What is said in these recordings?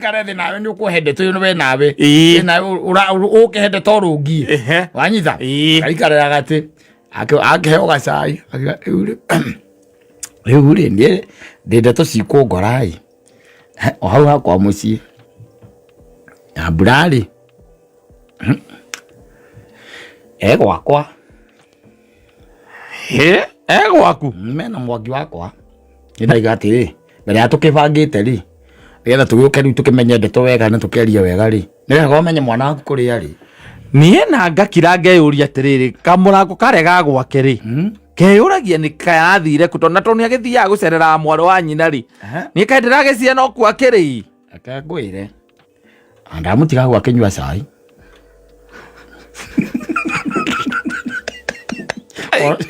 Kare thĩ nawe nĩ ũkũhe ndeto ĩno we nawe. Ĩĩ. Wĩ nawe ũkĩhe ndeto rũngi. Ehe. Wanyita? Ĩĩ. Gaikarĩra gatĩ. Akĩheo gacai. Akiuga, rĩu rĩ rĩu rĩ niĩ ndĩ ndeto cikũngora ĩ. O hau hakwa mũciĩ. Na mbura rĩ e gwakwa. Hĩ, e gwaku? Mena mwaki wakwa. Nĩ ndaiga atĩrĩ, mbere ya tũkĩbangĩte rĩ, nĩgetha tũgĩũke rĩu tũkĩmenye ndeto wega na tũkĩarie wega rĩ, nĩ wega ũmenye mwana waku kũrĩa arĩ. Niĩ na ngakira ngeyũria atĩrĩrĩ, kamũrango karĩa ga gwake rĩ, keyũragia nĩ karathire kũ, tondũ na tondũ nĩ agĩthiaga gũcerera mwarĩ wa nyina rĩ, niĩ kaĩ ndĩragĩciria no kuo akĩrĩ? Reke ngwĩre, ndamũtiga hau akĩnyua cai.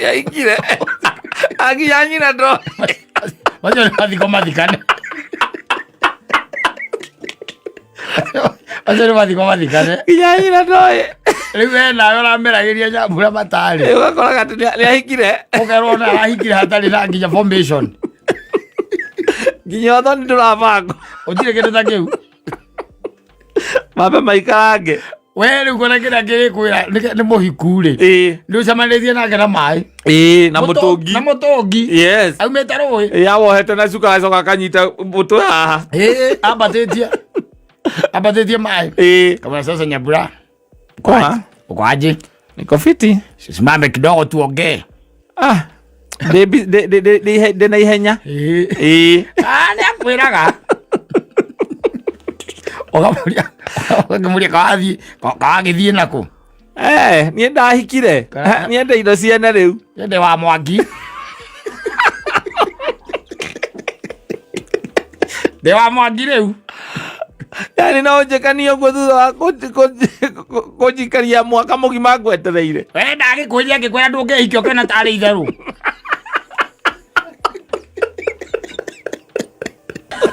Aingire akinya nyina ndo Macio nĩ mathiko mathikane. Macio nĩ mathiko mathikane. Kinya nyina ndoĩ. Rĩu we nawe ũrameragĩria nyambura matarĩ. Ũgakoraga atĩ nĩ ahikire. Ũkerwo na arahikire hatarĩ na nginya formation. Nginya ũthoni ndũrabangwo. Gũtirĩ kĩndũ ta kĩu. Mambe maikarange. We rĩu kona kĩrĩa kĩrĩkwĩra nĩ mũhiku rĩ. Ĩĩ. Nĩ ũcemanĩtie nake na maĩ. Ĩĩ na mũtũngi. Na mũtũngi. Yes. Aumĩte rũĩ. Ĩĩ awohete na cuka agacoka akanyita mũtwe haha. Ĩĩ ambatĩtie. Ambatĩtie maĩ. Ĩĩ. Kama sasa Nyambura. Kwa? Uko aje? Niko fiti. Simame kidogo tuongee. Ah. Ndĩ ndĩ na ihenya. Ĩĩ. Ĩĩ. Ah, nĩ akwĩraga. Ũkamũria ũkamũria kawathiĩ kawagĩthiĩ nakũ? Eh, niĩ ndahikire. Kana- Niĩ ndĩ indo ciene rĩu. Ndĩ wa mwaki. Ndĩ wa mwaki rĩu. Yani no ũnjĩkanie ũguo thutha wa kũnjikaria mwaka mũgima ngwetereire. We ndagĩkwĩria ngĩkwĩra ndũngĩhikia ũkĩona tarĩ itherũ.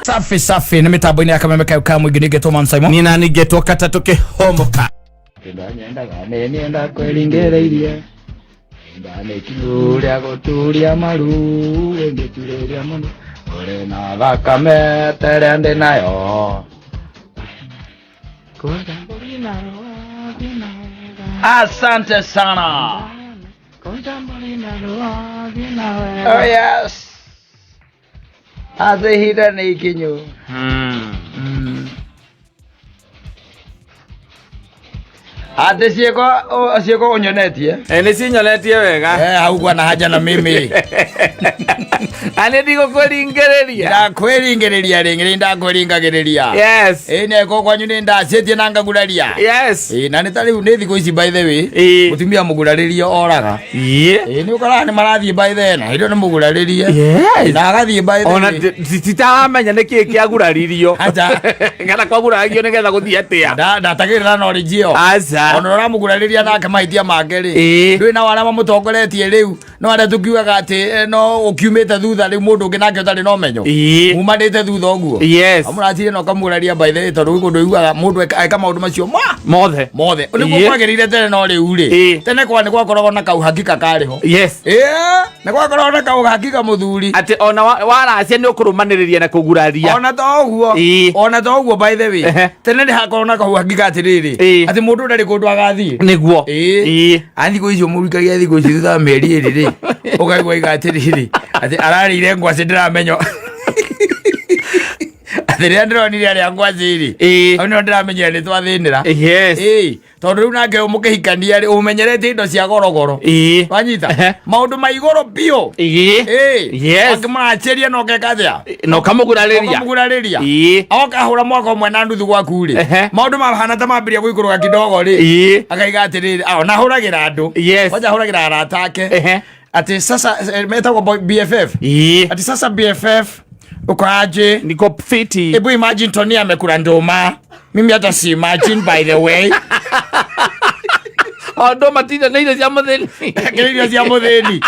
Safi safi nĩ mĩtambo-inĩ ya kameme kayo ka mũingĩ ningĩ Thomas Simon. Niĩ nani ngetwo katatũ kĩhomoka. Ndendaga nĩnienda kwĩringĩrĩirie ndanĩkiuria gũturia maru ĩngĩturĩria mũno ũrĩ na thakame ta ĩrĩa ndĩ nayo. Asante sana. Oh yes. Atĩ ihinda nĩ ikinyu. Atĩ ciĩko ciĩko ũnyonetie. Eh, nĩ cinyonetie wega. Eh, haukuwa na haja na mimi. Na nĩ ndigũkũringĩrĩria. Ndakwĩringĩrĩria rĩngĩ nĩ ndakwĩringagĩrĩria. Yes. Ĩ nĩ kwanyu nĩ ndacĩtie na ngaguraria. Yes. Ĩ na nĩ ta rĩu nĩ thikũ ici by the way. Ĩ. Mũtumia mũgurarĩrie oraga. Ĩ. Ĩ nĩ ũkoraga nĩ marathiĩ by the na hĩndĩ ĩyo nĩ mũgurarĩrie. Yes. Na agathiĩ by the Ona way. titaramenya nĩ kĩĩ kĩaguraririo. Aca. Kana kwaguraragio nĩgetha gũthiĩ atĩa. Ndatagĩrĩra knowledge ĩyo. Aca. Ona ũramũgurarĩria nake mahĩtia make rĩ. Ĩ. Ndũĩ nao arĩa mamũtongoretie rĩu no arĩa tũkiugaga atĩ no ũkiumĩte thutha rĩu mũndũ ũngĩ nake ũtarĩ na ũmenyo. Ĩ. Mumanĩte thutha ũguo. Yes. Amũracire na ũkamũguraria by the way tondũ gwĩ kũndũ ũiguaga mũndũ eka maũndũ macio ma Mothe. mothe. Nĩguo Ĩ. kwagĩrĩire tene no rĩu rĩ. Ĩ. Tene kwa nĩ gwakoragwo na kauhakika karĩ ho. Yes. Ĩĩ, nĩ gwakoragwo na kauhakika mũthuri. Atĩ ona waracia nĩ ũkũrũmanĩrĩria na kũguraria. Ona to ũguo. Ĩ. Ona to ũguo by the way. Ehe. Tene nĩ hakoragwo na kauhakika atĩrĩrĩ. Ĩ. Atĩ mũndũ ndarĩ kũndũ agathiĩ. Nĩguo. Ĩ. Ĩ. A thikũ icio mũrikagia thikũ ici thutha wa mĩeri ĩrĩ rĩ ũkaigua iga atĩrĩrĩ atĩ ararĩire ngwacĩ ndĩramenya atĩ rĩrĩa ndĩronire arĩa ngwacĩ rĩ Ĩ. hau nĩho ndĩramenyire nĩ twathĩnĩra Yes. Ĩ, tondũ rĩu nake mũkĩhikania rĩ ũmenyerete indo cia gorogoro Ĩ. wanyita Ehe. maũndũ ma igũrũ biũ Ĩ. Ĩ, Yes. ũngĩmũracĩria na ũgeka atĩa Na ũkamũgurarĩria. ũkamũgurarĩria Ĩ. okahũra mwaka ũmwe na nuthu gwaku rĩ Ehe. maũndũ mahana ta mambĩrĩria gũikũrũka kidogo rĩ Ĩ. akaiga atĩrĩrĩ ah, ona ahũragĩra andũ Yes. kwanja ahũragĩra arata ake Ehe. atĩ sasa metagwo BFF Ĩ. atĩ sasa BFF uko aje Niko fiti. Hebu imagine Tony amekula nduma. Mimi hata si imagine by the way. O ndũma tinda nĩ irio cia mũthĩni. Akĩrĩ irio cia mũthĩni.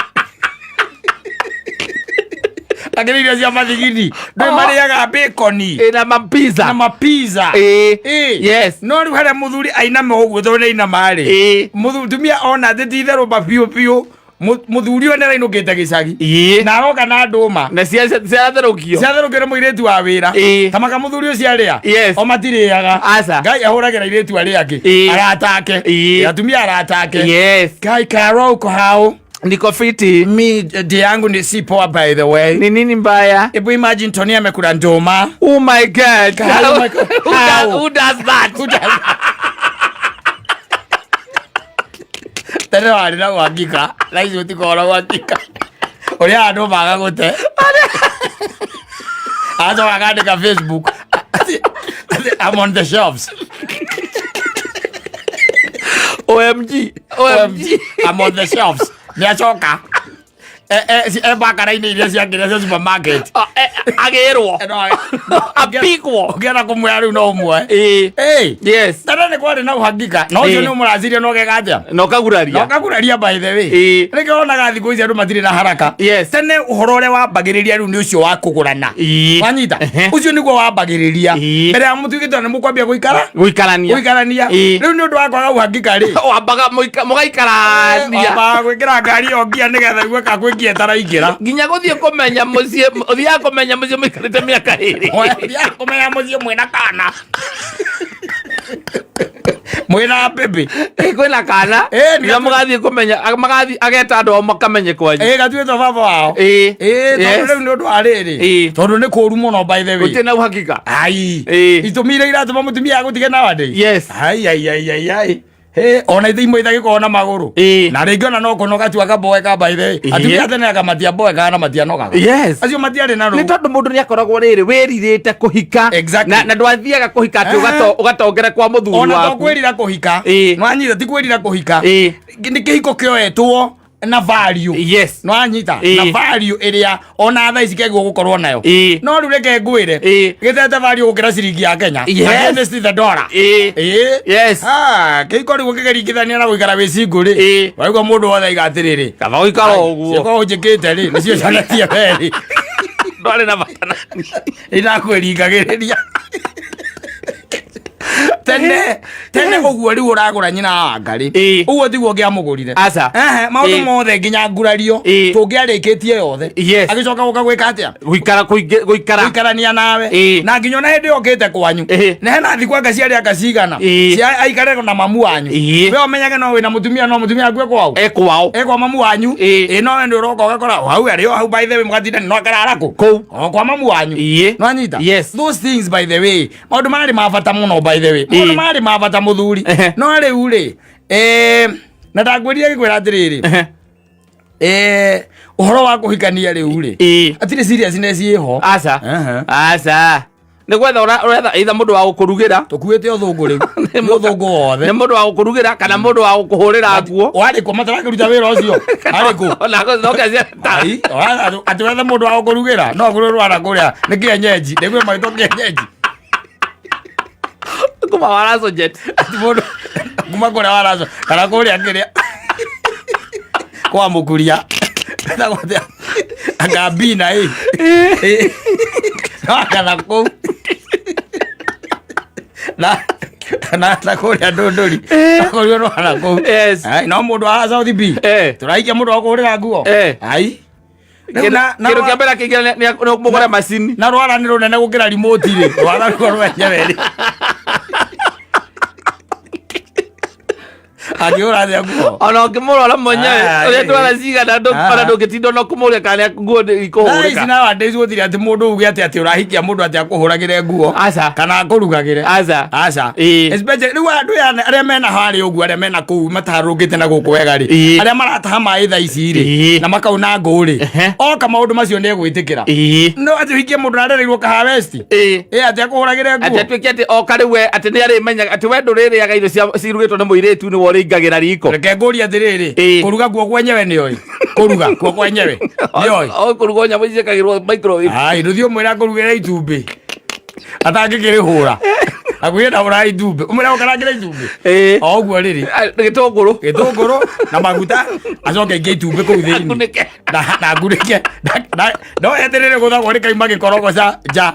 Akĩrĩ irio cia mathigini. Ndũĩ marĩaga bacon Ĩ na mapizza. na mapizza. Ĩ. Ĩ. Yes. No rĩu harĩa mũthuri ainama ũguo tondũ nĩ ainama rĩ. Ĩ. Mũtumia ona atĩ ti itherũ ma biũ biũ. Muthuri ũyũ nĩarainũkĩte gĩcagi Ĩĩ. Na aroka na ndũma Na ciatherũkio. Ciatherũkĩre mũirĩtu wa wĩra. Ta maka mũthuri ũcio arĩa o matirĩaga. Aca. Ngai ahũragĩra airĩtu arĩa angĩ arata ake. Atumia arata ake. Ngai Karo, uko hao? Niko fiti. Mi day yangu ni si poa, by the way. Ni nini mbaya? Ebu imagine Tony amekula nduma. Oh my God. How, my God. Who How? Who does that? Who does tene warĩ na uhakika, na ici ũtikoragwo na uhakika ũrĩa andũ maga gũte, agacoka akandĩka Facebook atĩ, "I'm on the shelves." OMG. OMG. "I'm on the shelves." Nĩ acoka e bakara-inĩ iria ciakĩrĩa cia supermarket. Ah, agĩrwo. Apikwo. Ũngĩenda kũmuoya rĩu no ũmuoe. Ĩĩ. Ĩĩ. Tene nĩ kwarĩ na uhakika na ũcio nĩ ũmũracirie na ũgeka atĩa? Na ũkaguraria. Na ũkaguraria, by the way. Nĩkĩo wonaga thikũ ici andũ matirĩ na haraka. Tene ũhoro ũrĩa wambagĩrĩria rĩu nĩ ũcio wa kũgũrana. Wanyita? Ũcio nĩguo wambagĩrĩria mbere ya mũtuĩkĩte nĩ mũkwambia gũikara. Gũikarania. Gũikarania. Rĩu nĩ ũndũ wa kwaga uhakika rĩ, Wambaga mũgaikarania. Wambaga gwĩkĩra ngari ĩyo ngia nĩgetha igue ka kwĩ ngia ĩtaraingĩra. Nginya gũthiĩ kũmenya mũciĩ, ũthiaga kũmenya mũciĩ mũikarĩte mĩaka 2. Ũthiaga kũmenya mũciĩ mwĩna kana mwĩna mbĩmbĩ. Kwĩna kana. Nginya mũgathiĩ kũmenya, magathiĩ ageta andũ ao makamenye kwanyu. Ĩĩ, gatuĩtwo baba wao. Ĩĩ, tondũ rĩu nĩ ũndũ wa rĩrĩ, tondũ nĩ kũũru mũno, by the way. Gũtirĩ na uhakika. Ai, itũmi iria iratũma mũtumia agũtige nowadays. Ai ai ai ai ai. He, ona ithe imwe itagĩkorwo na magũrũ. Na rĩngĩ ona no kũnoga tu akaboeka, by the way. Atumia tene anga matiaboekaga na matianogaga. Acio matiarĩ na Nĩ rũu. Tondũ mũndũ nĩ akoragwo rĩrĩ wĩrirĩte kũhika. Na ndwathiaga kũhika atĩ ũgatongere kwa mũthuri Ona to waku. kwĩrira kũhika. Nwanyita, ti kwĩrira kũhika. Nĩ kĩhiko kĩoetwo na value. Nwanyita? Na value ĩrĩa ona thaa ici kegwo gũkorwo nayo. No rĩu reke ngwĩre, gĩtete value gũkĩra ciringi ya Kenya against the dollar. Ĩĩ. Ah, kĩhiko rĩu ũkĩgeringithania na gũikara wĩ single rĩ, waigua mũndũ wothe aiga atĩrĩrĩ, Kaba gũikara ũguo. Ciĩko ũnjĩkĩte rĩ, nĩcio cionetie werĩ. Ndwarĩ na bata na Irakwĩringagĩrĩria tene tene ũguo. Rĩu ũragũra nyina wa ngarĩ, ũguo tiguo ũngĩamũgũrire. Aca. Ehe, maũndũ mothe nginya ngurario tũngĩarĩkĩtie yothe, agĩcoka gũka gwĩka atĩa? Gũikara gũikara. Gũikarania nawe. Na nginya ona hĩndĩ yokĩte kwanyu, na hena thikũ anga ciarĩ anga cigana cia aikare na mamu wanyu. We ũmenyage no wĩna mũtumia, no mũtumia akue kwao. E kwao. E kwa mamu wanyu. Ĩĩ, no we nĩ ũroka ũgakora o hau arĩ o hau, by the way, mũgatinda no akarara kũ? Kũu. O kwa mamu wanyu. Nwanyita? Yes. Those things, by the way, maũndũ marĩ ma bata mũno, by the way, maũndũ marĩ ma bata, mũthuri. No rĩu rĩ, na ndangwĩrire gĩkwĩra atĩrĩrĩ, ũhoro wa kũhikania rĩu rĩ, hatirĩ seriousness ĩho. Aca. Ehe. Aca, nĩ gwetha ũretha either mũndũ wa gũkũrugĩra. Tũkuĩte ũthũngũ rĩu, nĩ ũthũngũ wothe. Nĩ mũndũ wa gũkũrugĩra kana mũndũ wa gũkũhũrĩra nguo. Warĩ kũ matarakĩruta wĩra ũcio arĩ kũ? Ona no Ai, atĩ wethe mũndũ wa gũkũrugĩra, no kũrĩ rwara kũrĩa nĩ kĩenyenji, nĩguo maitũ kĩenyenji. Kuma waraco jet. Atĩ mũndũ kuma kũrĩa waraco kana kũrĩa kĩrĩa kwa mũkuria etagwo atĩa, angambina ĩ no akatha kũu na kũrĩa ndũndũri kũrĩa rwara kũu. Ai, no mũndũ wa South B tũraikia mũndũ wa kũhũrĩra nguo. Ai. Rĩu Kĩndũ kĩa mbere kĩingĩra nĩ mũgũre macini. Na rwara nĩ rũnene gũkĩra remote rĩ, rwara ruo rwenyewe rĩ, angĩhũra atĩa nguo? Ona ũngĩmũrora mwenyewe Ah, ũrĩa twara cigana ona ndũngĩtinda ona kũmũria kana nguo nĩ Thaa ici ikũhũrĩka. Nowadays gũtirĩ atĩ mũndũ uge atĩ ũrahikia mũndũ atĩ akũhũragĩre nguo Aca. kana akũrugagĩre. Aca. Aca. Especially rĩu andũ aya arĩa mena harĩa ũguo, arĩa mena kũu matarũngĩte na gũkũ wega rĩ, arĩa marataha maĩ thaa ici rĩ, na makauna ngũ rĩ, oka maũndũ macio nĩ egwĩtĩkĩra. No atĩ ũhikie mũndũ arereirwo Kahawa West, ĩ atĩ akũhũragĩre Atĩ nguo? atuĩke atĩ oka rĩu we atĩ nĩ arĩmenyaga atĩ we ndũrĩrĩaga irio cia cirugĩtwo nĩ mũirĩtu, nĩwe ũrĩingagĩra riko. Reke ngũrie atĩrĩrĩ, kũruga kuo kwenyewe nĩoĩ? Kũruga kuo kwenyewe nĩoĩ? O kũrugwo nyamũ ciĩkagĩrwo microwave. Ai, ndũthiĩ ũmwĩre akũrugĩre itumbĩ atangĩkĩrĩhũra, akwĩre ndahũra itumbĩ, ũmwĩre gũkarangĩra itumbĩ o ũguo rĩrĩ. Ah, gĩtũngũrũ. Gĩtũngũrũ na maguta, acoke aingĩ itumbĩ kũu thĩinĩ. Akunĩke. Na ngunĩke. No eterere gũthagwo rĩkauma gĩkorogoca nja.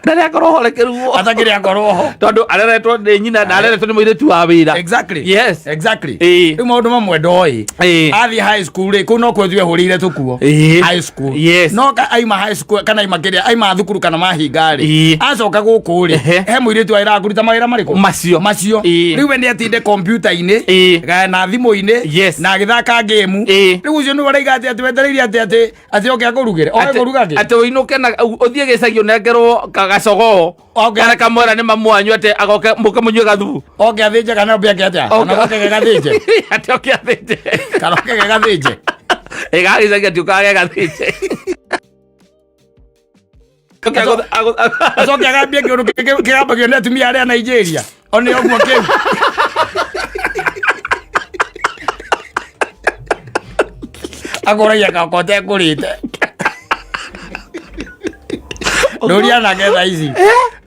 Na nĩ akorwo ho reke ruo. Atakĩrĩ akorwo ho. Tondũ areretwo nĩ nyina na areretwo nĩ mũirĩtu wa wĩra. Exactly. Yes. Exactly. Ĩĩ. Rĩu maũndũ mamwe ndoĩ. Ĩĩ. Athiĩ high school rĩ, kũu no kuo ithuĩ ahũrĩire tũkuo. Ĩĩ. High school. Yes. No aima high school kana aima kĩrĩa aima thukuru kana mahinga rĩ. Ĩĩ. Acoka gũkũ rĩ, Ehe. he mũirĩtu wa wĩra kũruta mawĩra marĩkũ? Macio. Macio. Ĩĩ. Rĩu we nĩ atinde kompiuta-inĩ. Ĩĩ. Na thimũ-inĩ. Yes. Na agĩthaka game. Ĩĩ. Rĩu ũcio nĩwe ũraiga atĩ atĩ wetereire atĩ atĩ atĩ oke akũrugĩre. Oke kũruga kĩ? Atĩ ũinũke na ũthiĩ gĩcagi ũnengerwo gacogoo. Oke. Kana kamwera nĩ mamu wanyu atĩ agoke mũke mũnyue gathubu. Oke athĩnje kana oke atĩa? Kana oke gagathĩnje? Atĩ oke athĩnje. Kana oke gagathĩnje? Ĩ gagĩcagi atĩ ũkage gathĩnje. Oke Acoke agambie kĩũndũ kĩgambagio nĩ atumia arĩa a Nigeria. One ũguo kĩu. Akũragia gakwa ũtekũrĩte. Ndũria anake thaa ici.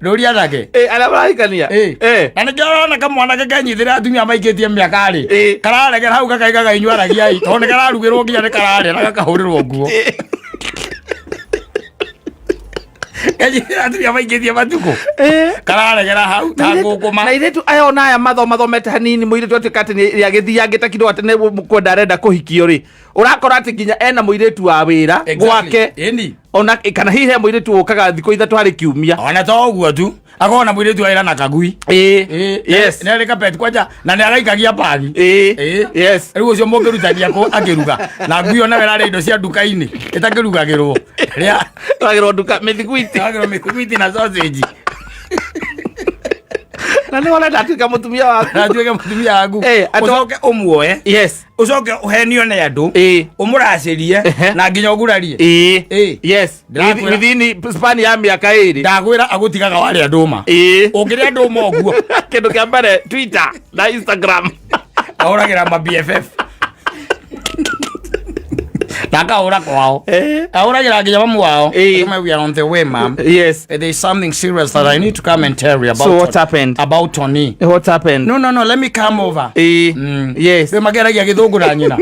Ndũria anake. Ĩ arĩa marahikania. Ĩ. Ĩ. Na nĩkĩo ũrona kamwanake kenyitĩrĩra atumia maikĩtie mĩaka rĩ. Ĩ. Kararegera hau gakaigaga inyuaragiai tondũ nĩ kararugĩrwo nginya nĩ kararĩa na gakahũrĩrwo nguo. Kenyitĩrĩra atumia maikĩtie matukũ. Kararegera hau ta ngũkũma. Na airĩtu aya ona aya mathomathomete hanini mũirĩtu atuĩka atĩ nĩ agĩthiangĩte kindo atĩ nĩ kwenda arenda kũhikio rĩ ũrakora atĩ nginya ena mũirĩtu wa wĩra Exactly. gwake Ĩni. ona kana hihi he mũirĩtu ũkaga thikũ ithatũ harĩ kiumia. Ona to ũguo tu akorwo na mũirĩtu wĩra na kagui. Ĩĩ. Ĩĩ, Yes. nĩ arĩ kapeti kwanja na nĩ araikagia bagi. Ĩĩ. Ĩĩ. Yes. Rĩu ũcio mũngĩrutania kũ akĩruga na ngui ona we ĩrarĩa indo cia nduka-inĩ ĩtakĩrugagĩrwo rĩa Wagĩrwo nduka mĩthiguiti. ĩragĩrwo mĩthiguiti na sausage. Na nĩ wona ndatuĩka mũtumia waku. Na atuĩke mũtumia waku. Ĩĩ, Ũcoke ũmuoe. Yes. Ũcoke ũhenio nĩ andũ. Ĩĩ. Ũmũracĩrie Ehe. na nginya ũgurarie. Ĩĩ. Ĩĩ. Yes. Ndĩrakwĩra- Within span ya mĩaka ĩrĩ. Ndagwĩra agũtigaga warĩa ndũma. Ĩĩ. Ũngĩrĩa ndũma ũguo Kĩndũ kĩa mbere Twitter na Instagram. ahũragĩra ma BFF. Na akahũra kwao. Eh. Ahũragĩra nginya mamu wao. Ĩĩ. Akamahe, We are on the way, ma'am. Yes. There is something serious that I need to come and tell you about. So what happened? About Tony. What happened? No, no, no, let me come over. Ĩĩ. Yes. Rĩu makeragia gĩthũngũ na nyina.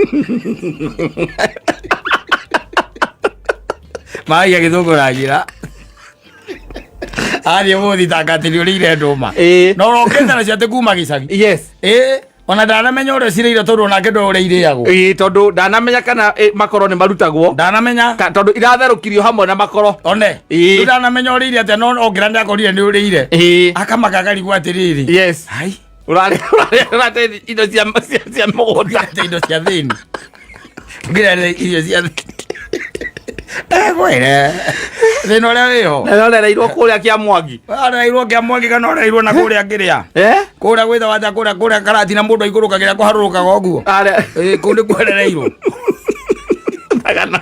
Maragia gĩthũngũ na nyina. Athiĩ gũthitanga atĩ nĩ ũrĩire ndũma. Ĩĩ. Na ũrokĩte nacio atĩ kuma gĩcagi. Yes. Ĩĩ. Ona ndanamenya ũrĩa cirĩire tondũ onake ndoĩ ũrĩa irĩagwo. Ĩĩ tondũ ndanamenya kana makoro nĩ marutagwo. Ndanamenya. Tondũ iratherũkirio hamwe na makoro. One. Ĩĩ. Rĩu ndanamenya ũrĩire atĩa no ongira nĩ akorire nĩ ũrĩire. Ĩĩ. Akamaka akarigwo atĩrĩrĩ. Yes. Hai. Ũrarĩa ũrate indo cia cia mũgũnda. Ũrate indo cia thĩni. Ũngĩrĩa irio cia thĩni. Ndagwĩre. Thĩna ũrĩa wĩho. Na ũrereirwo kũrĩa kĩa Mwangi. Ũrereirwo kĩa Mwangi kana ũrereirwo na kũrĩa kĩrĩa. Eh? Kũrĩa gwĩtagwo atĩa kũrĩa kũrĩa karatina mũndũ aikũrũkagĩra kũharũrũkaga ũguo. Arĩa. Ĩĩ kũu nĩkuo ũrereirwo. Thagana.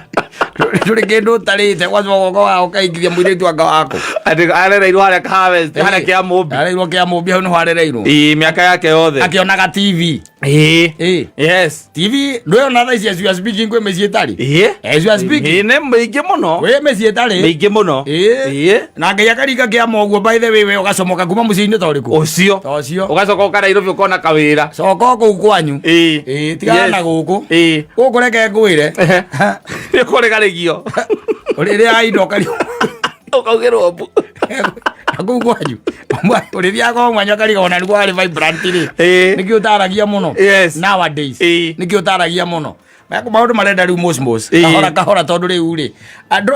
Ndũrĩ kĩndũ ũtarĩte gwacoka guoko waku ũkaingithia mũirĩtu anga waku. Atĩ arereirwo harĩa Harvest, harĩa kĩa Mũmbi. Arereirwo kĩa Mũmbi hau nĩho arereirwo. Ĩĩ mĩaka yake yothe. Akĩonaga TV. Ĩĩ. Ĩĩ. Yes. TV ndwĩona thaa ici as you are speaking kwĩ mĩciĩ ĩtarĩ. Ĩĩ. As you are speaking. Ĩĩ nĩ mĩingĩ mũno. Kwĩ mĩciĩ ĩtarĩ. Mĩingĩ mũno. Ĩĩ. Ĩĩ. Na Ngai akaringa kĩama ũguo by the way we ũgacomoka kuma mũciĩ-inĩ ta ũrĩkũ? Ũcio. Ta ũcio. Ũgacoka ũka Nairobi ũkona kawĩra. Coka o kũu kwanyu. Ĩĩ. Ĩĩ tigana Yes. na gũkũ. Ĩĩ. Gũkũ reke ngwĩre. Nĩ kũrĩgarĩgio. Ũrĩrĩaga indo ũkario. Ũkaugĩrwo mbu. Kũu kwanyu. Ũrĩthiaga kwa mwanyu akariga ona nĩguo arĩ vibrant rĩ. Ĩĩ. Nĩkĩo ũtaragia mũno. Yes. Nowadays. Ĩĩ. Nĩkĩo ũtaragia mũno. Maũndũ marenda rĩu mosmos. Ĩĩ. Kahora kahora tondũ rĩu rĩ. Andũ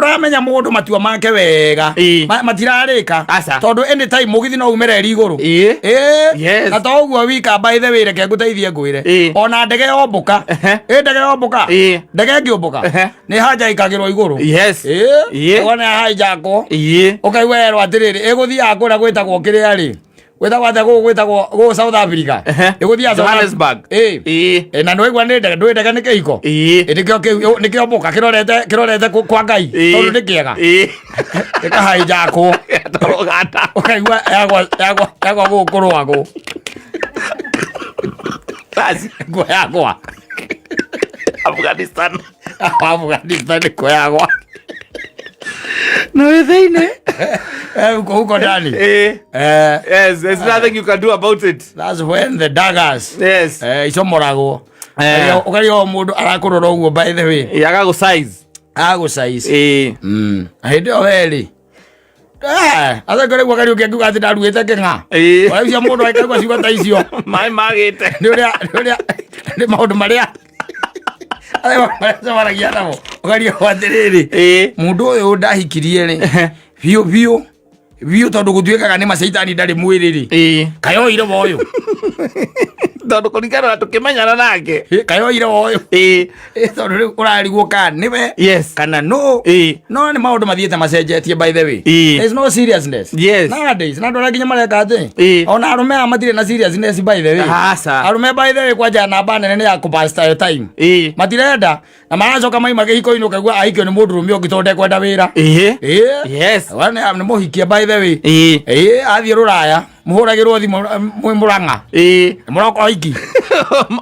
aramenya mũndũ matua make wega. Ĩĩ. Matirarĩka. Aca. Tondũ anytime mũgithi no umĩre ri igũrũ. Ĩĩ. Ĩĩ. Yes. Na to ũguo wika by the way reke ngũteithie ngwĩre. Ĩĩ. Ona ndege yombũka. Ehe. Ĩ ndege yombũka. Ĩĩ. Ndege ĩngĩũmbũka. Ehe. Nĩ haja ĩkagĩrwo igũrũ. Yes. Ĩĩ. Ĩĩ. Wona yahainjakwo. Ĩĩ. Ũkaigua yerwo atĩrĩrĩ ĩgũthiaga kũrĩa gwĩtagwo kĩrĩa rĩ. Gwĩtagwo atĩa gũkũ gwĩtagwo gũkũ South Africa. Ehe. Ĩgũthiaga South Johannesburg. Ĩĩ. Ĩĩ. Ĩ, na nĩwaigua nĩ ndege ndũĩ ndege nĩ kĩhiko. Ĩĩ. Ĩ, nĩkĩo kĩu nĩkĩo mbũka kĩrorete kĩrorete kwa Ngai Ĩĩ. tondũ nĩ kĩega. Ĩĩ. Gĩkahainjakwo. Gatwarwo Uganda. Ũkaigua yagwa yagwa yagwa gũkũ kũrũagwo. Basi. Nguo yagwa. Afghanistan. Afghanistan nĩkuo yagwa. Na wĩ thĩinĩ. Uko huko ndani. Ĩĩ. Yes, there's nothing you can do about it. That's when the daggers Yes. icomoragwo. Ũkaria o mũndũ arakũrora ũguo by the way. Ĩĩ agagũ size. Agũ size. Ĩĩ. Na hĩndĩ ĩyo we rĩ Athengore gwa Kariũki akiuga atĩ ndaruĩte kĩng'a. Ĩĩ. Ũrĩa ũcio mũndũ angĩkaigua ciugo ta icio. Maĩ magĩte. Nĩ ũrĩa nĩ ũrĩa nĩ maũndũ marĩa arĩa macemanagia namo. Ũkarigwo atĩrĩrĩ. Ĩĩ. Mũndũ ũyũ ndahikirie rĩ. Biũ biũ biũ tondũ gũtuĩkaga nĩ macaitani ndarĩ mwĩrĩ rĩ. Ĩĩ. Kayoire woyũ. Tondũ kũringana na tũkĩmenyana nake. Kayoire woyũ. Ĩĩ. Tondũ rĩu ũrarigwo kana nĩwe Yes. kana no Ĩĩ. no nĩ maũndũ mathiĩte macenjetie by the way. Ĩĩ. There's no seriousness. Yes. Nowadays, na andũ arĩa nginya mareka atĩ Ĩĩ. ona arũme aya matirĩ na seriousness by the way. Aca. Arũme by the way kwanja namba nene nĩ ya kũpasta your time. Ĩĩ. Matirenda na maracoka maima kĩhiko-inĩ ũkaigua ahikio nĩ mũndũ rũme ũngĩ tondũ ndekwenda wĩra. Ĩĩ. Ĩĩ. Yes. Wa nĩ mũhikie by the way. Ĩĩ. Ĩĩ athiĩ rũraya mũhũragĩrwo thimũ mwĩ Mũrang'a. Ĩĩ. Mũroka ũhiki.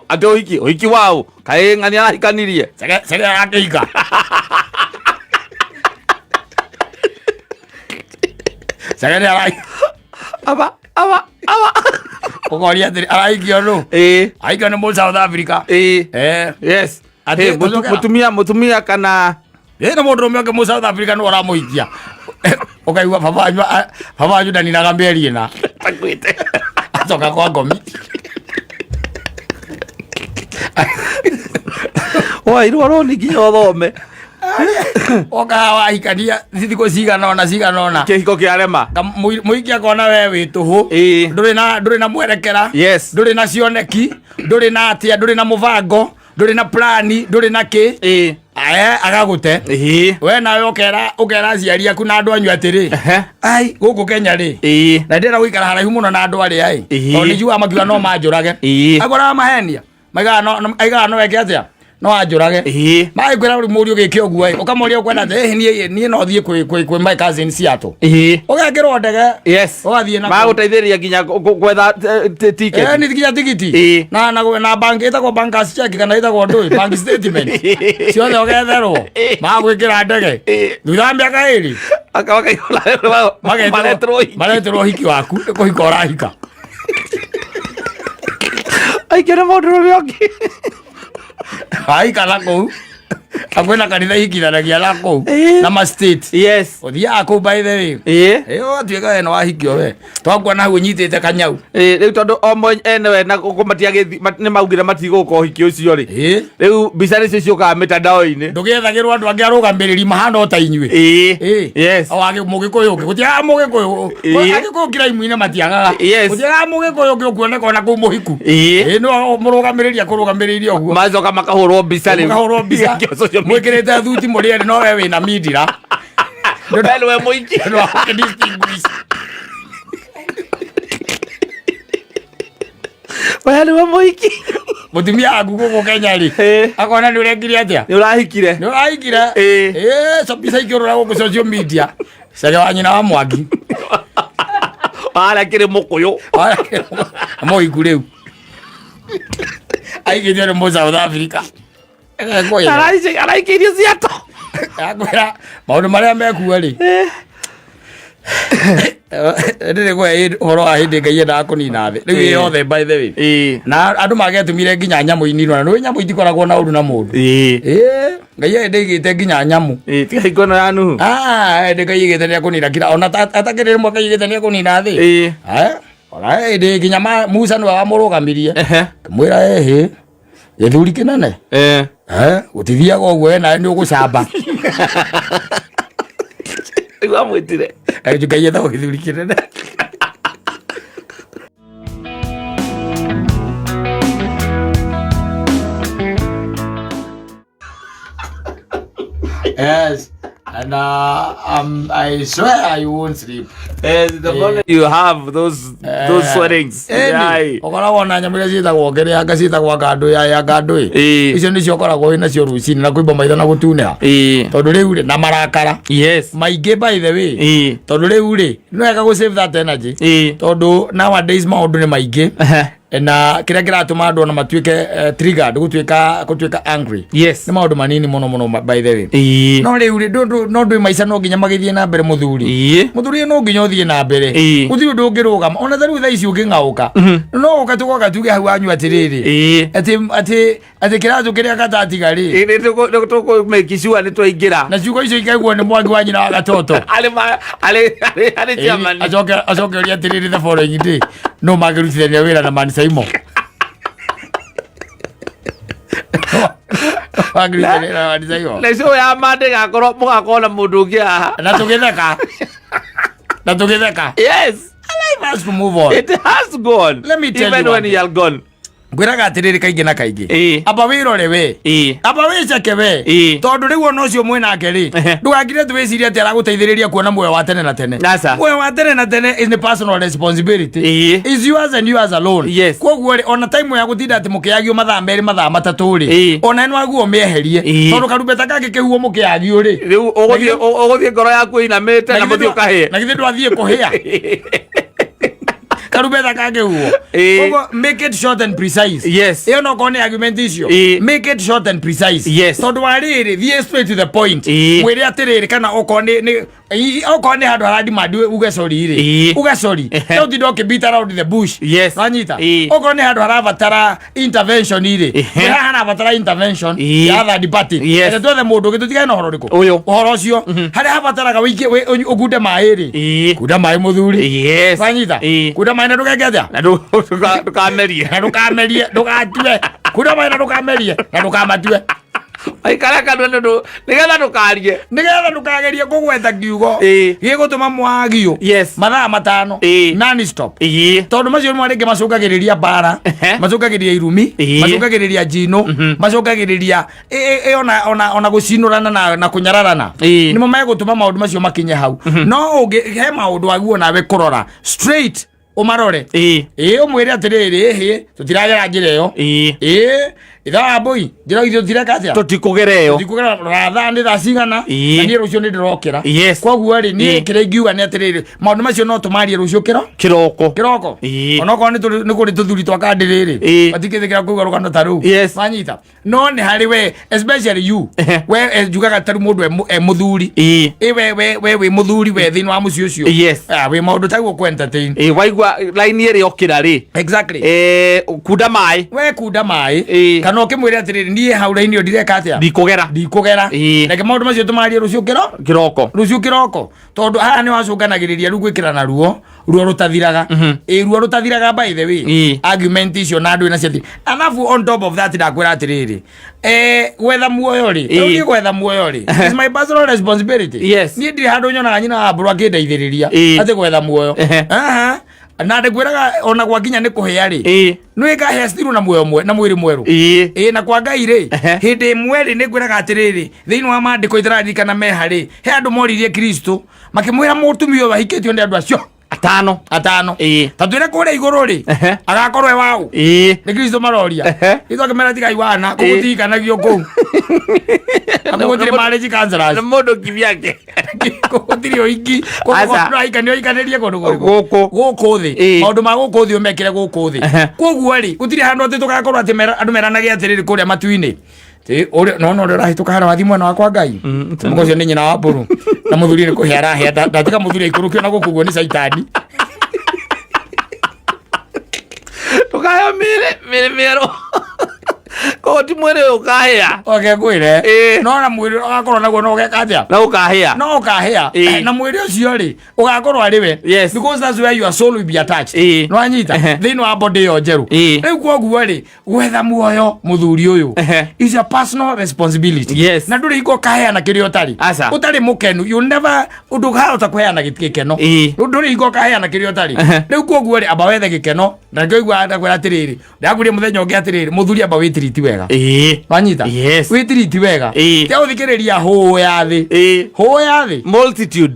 Atĩ ũhiki, ũhiki waũ? Kaĩ ng'ani arahikanirie? Cege cege arakĩhika. Cege nĩ arahika. Aba, aba, aba. Ũkoria atĩrĩ arahikio nũ? Ĩĩ. Ahikio nĩ mũ South Africa. Ĩĩ. Eh. Yes. Atĩ Hey, tũcokera. mũtumia mũtumia kana Ĩ na mũndũ ũmwe ũngĩ mũ South Africa nĩ ũramũhikia. Ũkaigua baba wanyu baba wanyu ndaninaga mĩeri ĩna. takwĩte. Acoka kwa ngomi. Woirwo rũni nginya ũthome. Oka haha wahikania thikũ cigana ũna cigana ũna. Kĩhiko kĩarema. Mũhiki akona we wĩ tũhũ. Ĩĩ. Ndũrĩ na ndũrĩ na mwerekera. Yes. Ndũrĩ na cioneki, ndũrĩ na atĩa, ndũrĩ na mũbango, ndũrĩ na plani, ndũrĩ na kĩ. Ĩĩ. Aya agagũte. Ĩĩ. We nawe ũkera ũkera aciari aku na andũ anyu atĩrĩ. Ehe. Ai gũkũ Kenya rĩ. Ĩĩ. Na ndĩrenda gũikara haraihu mũno na andũ arĩa ĩ. Ĩĩ. Tondũ nĩ njugaga makiuga no manjũrage. Ĩĩ. Akoraga mahenia. Maigaga no aigaga no eke atĩa? No anjũrage. Ĩĩ. Magĩkwĩra rĩu mũriũ gĩke ũguo ĩ, ũkamũria ũkwenda atĩ ĩhĩ niĩ niĩ no thiĩ kwĩ kwĩ kwĩ my cousin Seattle. Ĩĩ. Ũgekĩrwo ndege. Yes. Ũgathiĩ na kũu. Magũteithĩrĩria nginya gwetha ticket. Eh, nĩ nginya tigiti. Ĩĩ. Na na na bank ĩtagwo bankers check kana ĩtagwo ndũĩ bank statement. Ciothe ũgetherwo. Magwĩkĩra ndege. Ĩĩ. Thutha wa mĩaka ĩrĩ. Makaigua mareterwo ũhiki. Mareterwo ũhiki waku nĩ kũhika ũrahika. Aikio nĩ mũndũ ũrĩa ũngĩ. Wahika na kũu. Akwĩna kanitha ihikithanagia na kũu. Ĩĩ. Na ma state. Yes. Ũthiaga kũu by the way. Ĩĩ. Ĩĩ ũgatuĩka we nĩ wahikio we. Twakuona hau ũnyitĩte kanyau. Ĩĩ, rĩu tondũ o enewe na gũkũ matiagĩthi nĩ maugire matigũka ũhiki ũcio rĩ. Ĩĩ. Rĩu mbica nĩcio ciũkaga mĩtandao-inĩ. Ndũgĩethagĩrwo andũ angĩ arũgamĩrĩri mahana o ta inyuĩ. Ĩĩ. Ĩĩ. Yes. O agĩ mũgĩkũyũ ũngĩ. Gũtiagaga mũgĩkũyũ. Ĩĩ. Agĩkũyũ kiraimu-inĩ matiagaga. Yes. Gũtiagaga mũgĩkũyũ ũngĩ ũkuoneka ona kũu mũhiku. Ĩĩ. Ĩĩ nĩwe mũrũgamĩrĩri akũrũgamĩrĩire ũguo. Macoka makahũrwo mbica rĩu. Mũkahũrwo mbica. Kĩa social media. Mwĩkĩrĩte thuti mũrĩ erĩ no we wĩna mindira. We nĩwe mũhiki. Nĩ wa gũkĩ-distinguish. We nĩwe mũhiki. Mũtumia waku gũkũ Kenya rĩ. Ĩĩ. Akona nĩ ũrekire atĩa? Nĩ ũrahikire. Nĩ ũrahikire? Ĩĩ. Ĩĩ, so mbica ikĩũrũra gũkũ social media. Cege wa nyina wa Mwangi. Harĩa kĩrĩ mũkũyũ. Mũhiku rĩu. Aigĩtio nĩ mũ South Africa. Akwĩra Araikĩirio ciato. akwĩra maũndũ marĩa mekuo rĩ. Ndĩrĩ kũhe ũhoro wa hĩndĩ Ngai endaga kũnina thĩ. Rĩu ĩ yothe by the way. Ĩĩ. Na andũ magetũmire nginya nyamũ ininwo na nĩ nyamũ itikoragwo na ũru na mũndũ. Ĩĩ. Ĩĩ, Ngai hĩndĩ aigĩte nginya nyamũ. Ĩĩ, tiga hingo ĩno ya Nuhu. Ah, hĩndĩ Ngai aigĩte nĩ ekũnina kira ona atakĩrĩ rĩmwe Ngai aigĩte nĩ ekũnina thĩ. Ĩĩ. Eh, ona hĩndĩ nginya Musa nĩwe wamũrũgamirie. Ehe. Kĩmwĩra ĩhĩ gĩthuri kĩnene. Eh. Eh, gũtithiaga ũguo we nawe nĩ ũgũcamba. Rĩu amwĩtire. Ngai etagwo gĩthuri kĩnene. Yes. And I swear I won't sleep. Eh, the moment you have those sweatings. Ĩni, ũkoragwo na nyamũ iria ciĩtagwo kĩrĩa anga ciĩtagwo ngandũ ya ngandũ ĩ. Ĩĩ. Icio nĩcio ũkoragwo wĩ nacio rũcinĩ na kũimba maitho na gũtunĩha. Ĩĩ. Tondũ rĩu rĩ na marakara Yes. maingĩ by the way. Ĩĩ. Tondũ rĩu rĩ nĩ wega gũ save that energy. Ĩĩ. Tondũ nowadays maũndũ nĩ maingĩ. Ehe. Na kĩrĩa kĩratũma andũ ona matuĩke triggered gũtuĩka gũtuĩka angry. Yes. Nĩ maũndũ manini mũno mũno by the way. Ĩĩ. No rĩu rĩ no ndũĩ maica no nginya magĩthiĩ na mbere mũthuri. Ĩĩ. Mũthuri no nginya ũthiĩ na mbere. Ĩĩ. Gũtirĩ ũndũ ũngĩrũgama. Ona ta rĩu thaa ici ũngĩng'aũka. No ũka tũgoka tuge hau wanyu atĩrĩrĩ. Ĩĩ. Atĩ atĩ Atĩ kĩratũ kĩrĩa gatatiga rĩ. Tũkũ sure nĩ twaingĩra. Na ciugo icio ikaiguo nĩ Mwangi wa nyina wa gatoto. Arĩ arĩ arĩ arĩ chairman. Acoke orie atĩrĩrĩ, the following day no mangĩrutithania wĩra na Man Saimo. Mangĩrutithania wĩra na Man Saimo. Na show ya Monday gakorwo mũgakorwo na mũndũ ũngĩ haha. Na tũgĩtheka. Na tũgĩtheka. Yes. Life has to move on. It has to go on. Let me tell Even you when one you are gone. Ngwĩraga atĩrĩrĩ kaingĩ na kaingĩ. Amba wĩrore we. Amba wĩceke we. Tondũ rĩu ona ũcio mwĩnake rĩ, ndũgakire atĩ wĩcirie atĩ aragũteithĩrĩria kuona muoyo wa tene na tene. Aca. Muoyo wa tene na tene is the personal responsibility. Is yours and yours alone. Koguo rĩ, ona time ya gũtinda atĩ mũkĩagio mathaa 2 mathaa 3 rĩ, ona nĩ waguo ũmĩeherie. Tondũ karumbeta kangĩkĩhuhwo mũkĩagio rĩ, Rĩu ũgũthiĩ ngoro yaku ĩinamĩte na mũthiĩ ũkahĩe. Na githĩ ndwathiĩ kũhĩa. Karumbeta kangĩhuhwo. Koguo make it short and precise. Ĩyo no korwo nĩ argument icio. Make it short and precise. Tondũ wa rĩrĩ, thiĩ straight to the point. Mwĩre atĩrĩrĩ, kana okorwo nĩ okorwo nĩ handũ haradimandi uge sorry rĩ, uge sorry. No ũtinde ũkĩ around the bush. Wanyita? Okorwo nĩ handũ harabatara intervention rĩ, haha harabatara intervention ya third party. Reke twethe mũndũ ũngĩ, tũtigane na ũhoro ũrĩkũ? Ũyũ. Ũhoro ũcio. Harĩa habataraga wĩikie ũkunde maĩ rĩ, kunda maĩ mũthuri. Wanyita? Kunda maĩ na ndũgeke atĩa? Na ndũkamerie. Na ndũkamerie, ndũgatue. Kunda maĩ na ndũkamerie, na ndũkamatue. Waikara kanua nĩ ũndũ nĩgetha ndũkarie. Nĩgetha ndũkagerie kũgweta kiugo gĩgũtũma mwagio mathaa 5 non stop. Tondũ macio nĩmo rĩngĩ macũngagĩrĩria mbara, macũngagĩrĩria irumi, macũngagĩrĩria njino, macũngagĩrĩria ona gũcinũrana na kũnyararana. Nĩmo megũtũma maũndũ macio makinye hau. No ũngĩ he maũndũ waguo nawe kũrora straight, ũmarore. Ũmwĩre atĩrĩrĩ, ĩhĩ, tũtiragera njĩra ĩyo. Ithaa wa mbũi, njĩra itũ tũtireka atĩa? Tũtikũgera ĩyo. Tũtikũgera, rora thaa nĩ thaa cigana. Na niĩ rũciũ nĩ ndĩrokĩra. Koguo rĩ, niĩ kĩrĩa ingiuga nĩ atĩrĩrĩ, maũndũ macio no tũmarie rũciũ kĩro? Kĩroko. Kĩroko. Onokorwo nĩ kũrĩ tũthuri twa kandĩrĩ rĩ, matingĩtĩkĩra kũigua rũgano ta rũu. Wanyita? No nĩ harĩ we, especially you. We njugaga ta rĩu mũndũ e mũthuri. Ĩ we wĩ mũthuri we thĩinĩ wa mũciĩ ũcio. Wĩ maũndũ taguo kũ entertain. Waigua line ĩrĩa okĩra rĩ. Kunda maĩ. We kunda maĩ. Kana ũkĩmwĩre atĩrĩrĩ, niĩ hau line ĩyo ndireka atĩa? Ndikũgera. Ndikũgera. Reke maũndũ macio tũmarie rũciũ kĩro? Kĩroko. Rũciũ kĩroko. Tondũ haha nĩ wacũnganagĩrĩria rĩu gwĩkĩrana ruo, ruo rũtathiraga. Ruo rũtathiraga by the way. Argument icio na andũ ĩna ciathi. Alafu on top of that ndakwĩra atĩrĩrĩ, gwetha muoyo rĩ, rĩu niĩ gwetha muoyo rĩ, is my personal responsibility. Niĩ ndirĩ handũ nyonaga nyina wa mbũrũ akĩndeithĩrĩria atĩ gwetha muoyo. Aha. Na ndĩkwĩraga ona gwakinya nĩ kũhĩa rĩ, nĩ wĩkahĩa still na muoyo na mwĩrĩ mwerũ. Na kwa Ngai rĩ, hĩndĩ ĩmwe rĩ, nĩngwĩraga atĩrĩrĩ, thĩinĩ wa maandĩko itararirikana meha rĩ, he andũ moririe Kristo makĩmwĩra mũtumia ũyũ ahikĩtio nĩ andũ acio 5. 5. Ta twĩre kũrĩa igũrũ rĩ, agakorwo e waũ? Nĩ Kristo maroria. Kristo akĩmera tigai wana, kũu gũtihikanagio kũu. Na kũu gũtirĩ marriage counselors. Nĩ mũndũ kivyake. Kũu gũtirĩ ũhiki. Kũu Aca. ũrahikanio ũhikanĩrie kũndũ kũrĩkũ? Gũkũ. Gũkũ thĩ. Maũndũ ma gũkũ thĩ ũmekĩre gũkũ thĩ. Koguo rĩ, gũtirĩ handũ atĩ tũgakorwo atĩ andũ meranage atĩrĩrĩ kũrĩa matu-inĩ. Ĩ, ũrĩa no no ũrĩa ũrahĩtũka harĩa wathiĩ mwena wakwa Ngai. Mũgo ũcio nĩ nyina wa mbũrũ. Na mũthuri nĩ kũhĩa arahĩa, ndatiga mũthuri aikũrũkio na gũkũ ũguo nĩ caitani. Ndũkaheo mĩrĩ mĩerũ. Koguo ti mwĩrĩ ũyũ ũkahĩa. Oke ngwĩre. No na mwĩrĩ ũgakorwo naguo no ũgeka atĩa? Na ũkahĩa. No ũkahĩa. Na mwĩrĩ ũcio rĩ, ũgakorwo arĩ we. Because that's where your soul will be attached. Nĩ wanyita? Thĩinĩ wa body ĩyo njerũ. Rĩu koguo rĩ, gwetha muoyo mũthuri ũyũ is a personal responsibility. Na ndũrĩ hingo ũkaheana kĩrĩa ũtarĩ. Aca. Ũtarĩ mũkenu, you never, ndũkahota kũheana gĩkeno. Ndũrĩ hingo ũkaheana kĩrĩa ũtarĩ. Rĩu koguo rĩ, amba wethe gĩkeno. Na nĩkĩo ũiguaga ndakwĩra atĩrĩrĩ, ndakwĩrire mũthenya ũngĩ atĩrĩrĩ, mũthuri amba wĩtiriti wega. Wanyita? Wĩtiriti wega. Tiga gũthikĩrĩria hũũ ya thĩ. Hũũ ya thĩ. Multitude.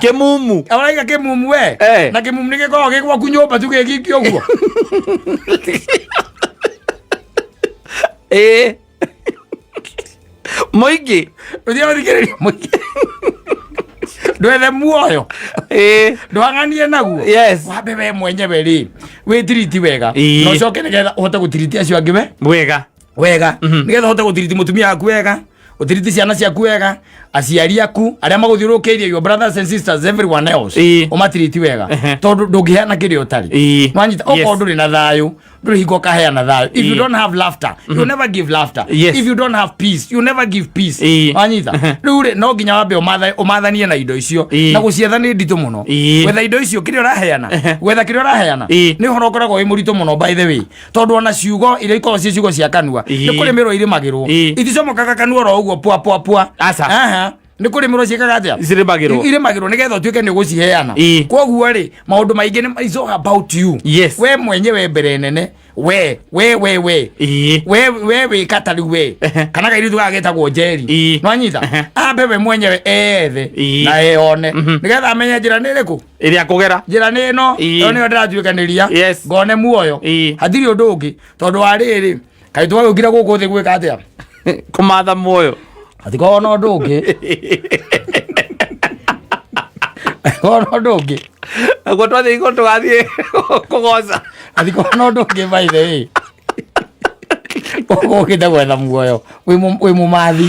Kĩmumu. Ũraiga kĩmumu we. Na kĩmumu nĩ gĩkoragwo gĩ gwaku nyũmba tu gĩgĩkio ũguo. Mũingĩ. Ũthiĩ gũthikĩrĩria mũingĩ. Ndwethe muoyo. Ndwang'anie naguo. Wambe we mwenyewe rĩ, wĩtiriti wega. Na ũcoke nĩgetha ũhote gũtiriti acio angĩ we. Wega. Wega. Nĩgetha ũhote gũtiriti mũtumia waku wega, ũtiriti ciana ciaku wega, aciari aku, arĩa magũthiũrũrũkĩirie, your brothers and sisters, everyone else. Ũmatiriti wega. Tondũ ndũngĩheana kĩrĩa ũtarĩ. Nwanyita, okorwo ndũrĩ na thayũ, Ndũrĩ hingo ũkaheana thayũ. If you don't have laughter, you never give laughter. If you don't have peace, you never give peace. Wanyita? Rĩu rĩ, no nginya wambe ũmathanie na indo icio. Na gũcietha nĩ nditũ mũno. Gwetha indo icio, kĩrĩa ũraheana, gwetha kĩrĩa ũraheana nĩ ũhoro ũkoragwo wĩ mũritũ mũno, by the way, tondũ ona ciugo iria ikoragwo ciĩ ciugo cia kanua nĩ kũrĩmĩrwo irĩmagĩrwo. Iticomokaga kanua oro ũguo pwa pwa pwa. Aca. Aha. Nĩ kũrĩmĩrwo ciĩkaga atĩa? Cirĩmagĩrwo. Irĩmagĩrwo nĩgetha ũtuĩke nĩ ũgũciheana. Koguo rĩ, maũndũ maingĩ nĩ is all about you. We mwenyewe mbere nene, we we we we we we wĩka ta rĩu we kana kairĩtu gaka getagwo Njeri. Nwanyita? Ambe we mwenyewe ethe na eyone nĩgetha amenye njĩra nĩ ĩrĩkũ Ĩrĩa kũgera. Njĩra nĩ ĩno. Ĩyo nĩyo ndĩratuĩkanĩria ngone muoyo. Hatirĩ ũndũ ũngĩ, tondũ wa rĩrĩ, kaĩ twagĩũkire gũkũ thĩ gwĩka atĩa? Kũmatha muoyo. Hatikoragwo na ũndũ ũngĩ, hatikoragwo na ũndũ ũngĩ. Naguo twathiĩ igũrũ tũgathiĩ kũgoca. Hatikoragwo na ũndũ ũngĩ, by the way. Ũgũkĩte gwetha muoyo, wĩ mũmathi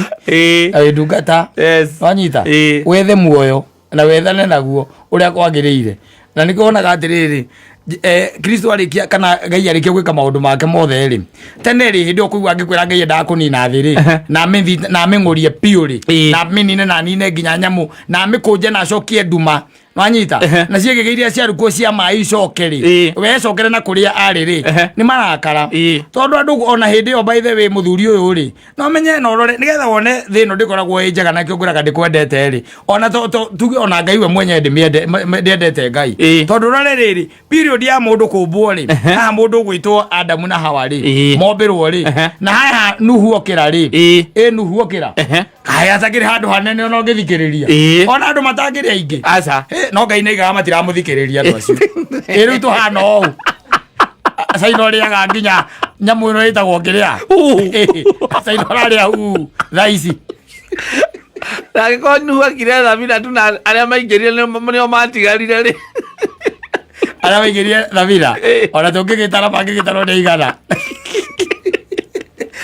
na wĩ ndungata. Wanyita? Wethe muoyo na wethane naguo ũrĩa kwagĩrĩire. Na nĩkĩo wonaga atĩrĩrĩ, Kristo arĩkia kana Ngai arĩkia gwĩka maũndũ make mothe rĩ, tene rĩ, hĩndĩ ĩyo kũigua angĩkwĩra Ngai endaga kũnina thĩ rĩ, na na amĩng'ũrie biũ rĩ, na amĩnine na anine nginya nyamũ, na amĩkũnje na acokie nduma, wanyita? Na ciĩgĩgĩ iria ciarukwo cia maĩ icoke rĩ, wecokere na kũrĩa arĩ rĩ, nĩ marakara. Tondũ andũ ona hĩndĩ ĩyo, by the way, mũthuri ũyũ rĩ, no menye na ũrore nĩgetha wone thĩ ĩno ndĩkoragwo ĩ njega, na kĩo ngwĩraga ndĩkwendete rĩ, ona tuge ona Ngai we mwenyewe ndĩmĩende, ndĩendete Ngai. Tondũ ũrore rĩrĩ, period ya mũndũ kũmbwo rĩ, haha mũndũ ũgwĩtwo Adamu na Hawa rĩ, mombĩrwo rĩ, na haha Nuhu okĩra rĩ, ĩ Nuhu okĩra, kaĩ atakĩrĩ handũ hanene ona ũngĩthikĩrĩria? Ona andũ matangĩrĩ aingĩ. Aca. No Ngai nĩaigaga matiramũthikĩrĩria andũ acio. Ĩ rĩu tũhana ũũ, caina ũrĩaga nginya nyamũ ĩno ĩtagwo kĩrĩa, caina ũrarĩa uu thaa ici. Na angĩkorwo Nuhu akire thabina tu na arĩa maingĩrire nĩo matigarire rĩ. Arĩa maingĩrire thabina, ona tũngĩgĩtara mangĩgĩtarwo nĩ igana.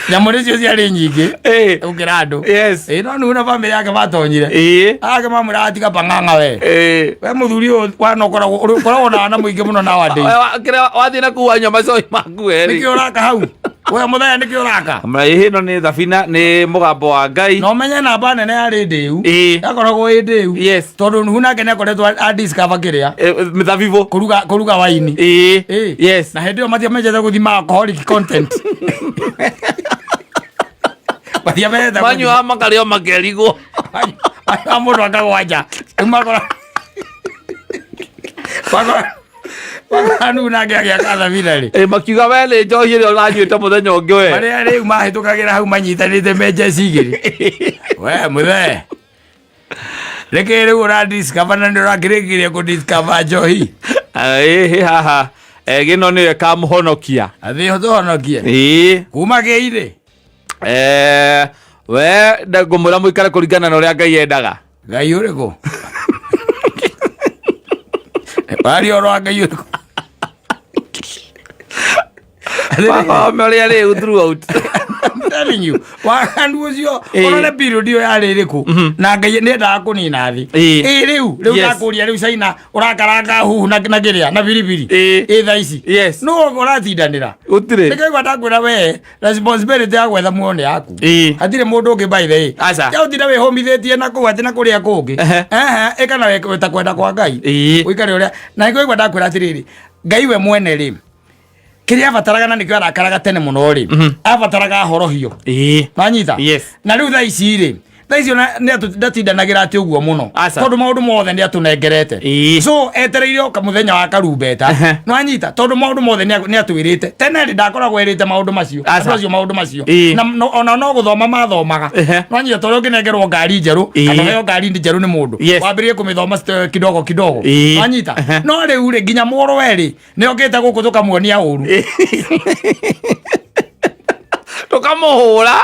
Nyamũ nĩcio ciarĩ nyingĩ gũkĩra andũ. Ĩ, no Nuhu na bamĩrĩ yake matonyire, ake mamwĩra atiga pang'ang'a we. We mũthuri ũyũ wana ũkoragwo na wana mũingĩ mũno nowadays. We kĩrĩa wathiĩ na kuu wanyua macoi maku we rĩ. Nĩkĩ ũraka hau we mũthenya? Nĩkĩ ũraka? Ĩhĩ, ĩno nĩ thabina, nĩ mũgambo wa Ngai. Na ũmenye namba nene yarĩ ndĩu. Yakoragwo ĩ ndĩu. Tondũ Nuhu nake nĩ akoretwo a discover kĩrĩa? Mĩthabibũ. Kũruga waini. Na hĩndĩ ĩyo matiamenyete gũthima alcoholic content, matiamenyete. Manyua makarĩo makerigwo. Manyua mũndũ akagwanja. Rĩu makora Nuhu nake agĩaka thabina rĩ. Makiuga we nĩ njohi ĩrĩa ũranyuĩte mũthenya ũngĩ we. Marĩa rĩu mahĩtũkagĩra hau manyitanĩte menjeci igĩrĩ, we mũthee, nĩkĩ rĩu ũradiscover na nĩ ũrakĩrĩkĩria kũdiscover njohi? Ĩhĩ, haha gĩno nĩyo ĩkamũhonokia. Athĩ tũhonokie kuma kĩirĩ. We ngũmwĩra mũikare kũringana na ũrĩa Ngai endaga. Ngai ũrĩkũ waria ũhoro wa Ngai ũrĩkũ? Mathome ũrĩa rĩu throughout. I'm telling you, waganu ũcio. Ũrore period ĩyo yarĩ ĩrĩkũ na Ngai nĩ endaga kũnina thĩ. Ĩ rĩu ndakũria, rĩu caina ũrakaranga huhu na kĩrĩa na biribiri. Ĩ thaa ici nũ ũratindanĩra? Gũtirĩ. Nĩkĩo ndakwĩra we, responsibility ya gwetha muoyo nĩ yaku. Hatirĩ mũndũ ũngĩ, by the way. Aca. Ya ũtinde wĩhũmithĩtie na kũu atĩ na kũrĩa kũngĩ. Ehe, ĩka na ta kwenda kwa Ngai. Ũikare ũrĩa na nĩkĩo ndakwĩra atĩrĩrĩ, Ngai we mwene rĩ, kĩrĩa abataraga na nĩkĩo arakaraga tene mũno rĩ, abataraga horohio. Wanyita? Yes. Na rĩu thaa ici rĩ, thaa ici ona ndatindanagĩra atĩ ũguo mũno. Aca. Tondũ maũndũ mothe nĩ atũnengerete. So etereire oka mũthenya wa karumbeta. Nĩwanyita? Tondũ maũndũ mothe nĩ atwĩrĩte. Tene rĩ, ndakoragwo erĩte maũndũ macio Aca. andũ acio maũndũ macio. Na ona no gũthoma mathomaga. Nĩwanyita? Tondũ ũngĩnengerwo ngari njerũ kana ũheo ngari njerũ nĩ mũndũ, wambĩrĩrie kũmĩthoma kidogo kidogo. Nĩwanyita? No rĩu rĩ, nginya mũrũwe rĩ, nĩ okĩte gũkũ tũkamuonia ũru. Tũkamũhũra,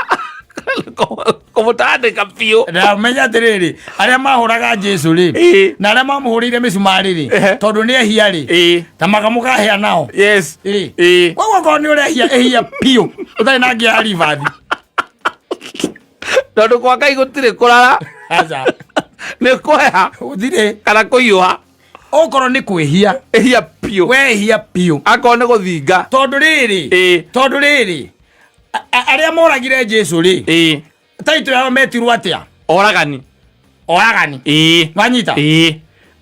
kũmũtandĩka biũ. Na menya atĩrĩrĩ, arĩa mahũraga Jesu rĩ, na arĩa mamũhũrĩire mĩcumarĩ rĩ, tondũ nĩ ehia rĩ, ta makamũkahĩa nao. Koguo korwo nĩ ũrehia, ĩhia biũ ũtarĩ na ngia ya ribathi. Tondũ kwa Ngai gũtirĩ kũrara. Aca. Nĩ kũheha gũtirĩ kana kũhiũha. Okorwo nĩ kwĩhia, Ĩhia piũ. Wehia piũ. Akorwo nĩ gũthinga. Tondũ rĩrĩ, tondũ rĩrĩ, arĩa moragire Jesu rĩ, taitũ yao metirwo atĩa? Oragani. Oragani. Wanyita?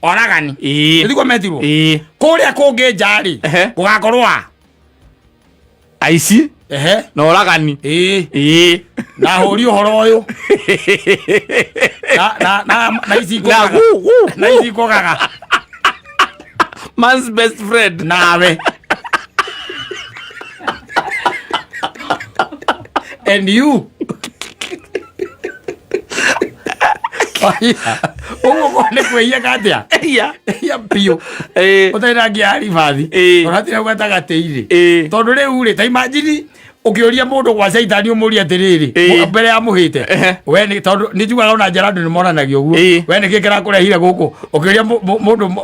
Oragani. Nĩtiguo metirwo? Ĩĩ. Kũrĩa kũngĩ nja rĩ, gũgakorwo a Aici na oragani. Na hũri ũhoro ũyũ na na na na ici Na ngũgaga. gu, gu, Na ici ngũgaga. Man's best friend. Nawe and you ũguo ko nĩ kwĩhia katia? Ĩhia. Ĩhia biũ. Ũtarĩ na ngia ya ribathi. Ũratira hau gatagatĩ-inĩ. Tondũ rĩu rĩ, ta imagine ũkĩũria mũndũ gwa caitani, ũmũrie atĩrĩrĩ, mbere ya mũhĩte, we nĩ tondũ nĩ njugaga ona njara andũ nĩ monanagia ũguo. We nĩ kĩ kĩrakũrehire gũkũ? Ũkĩũria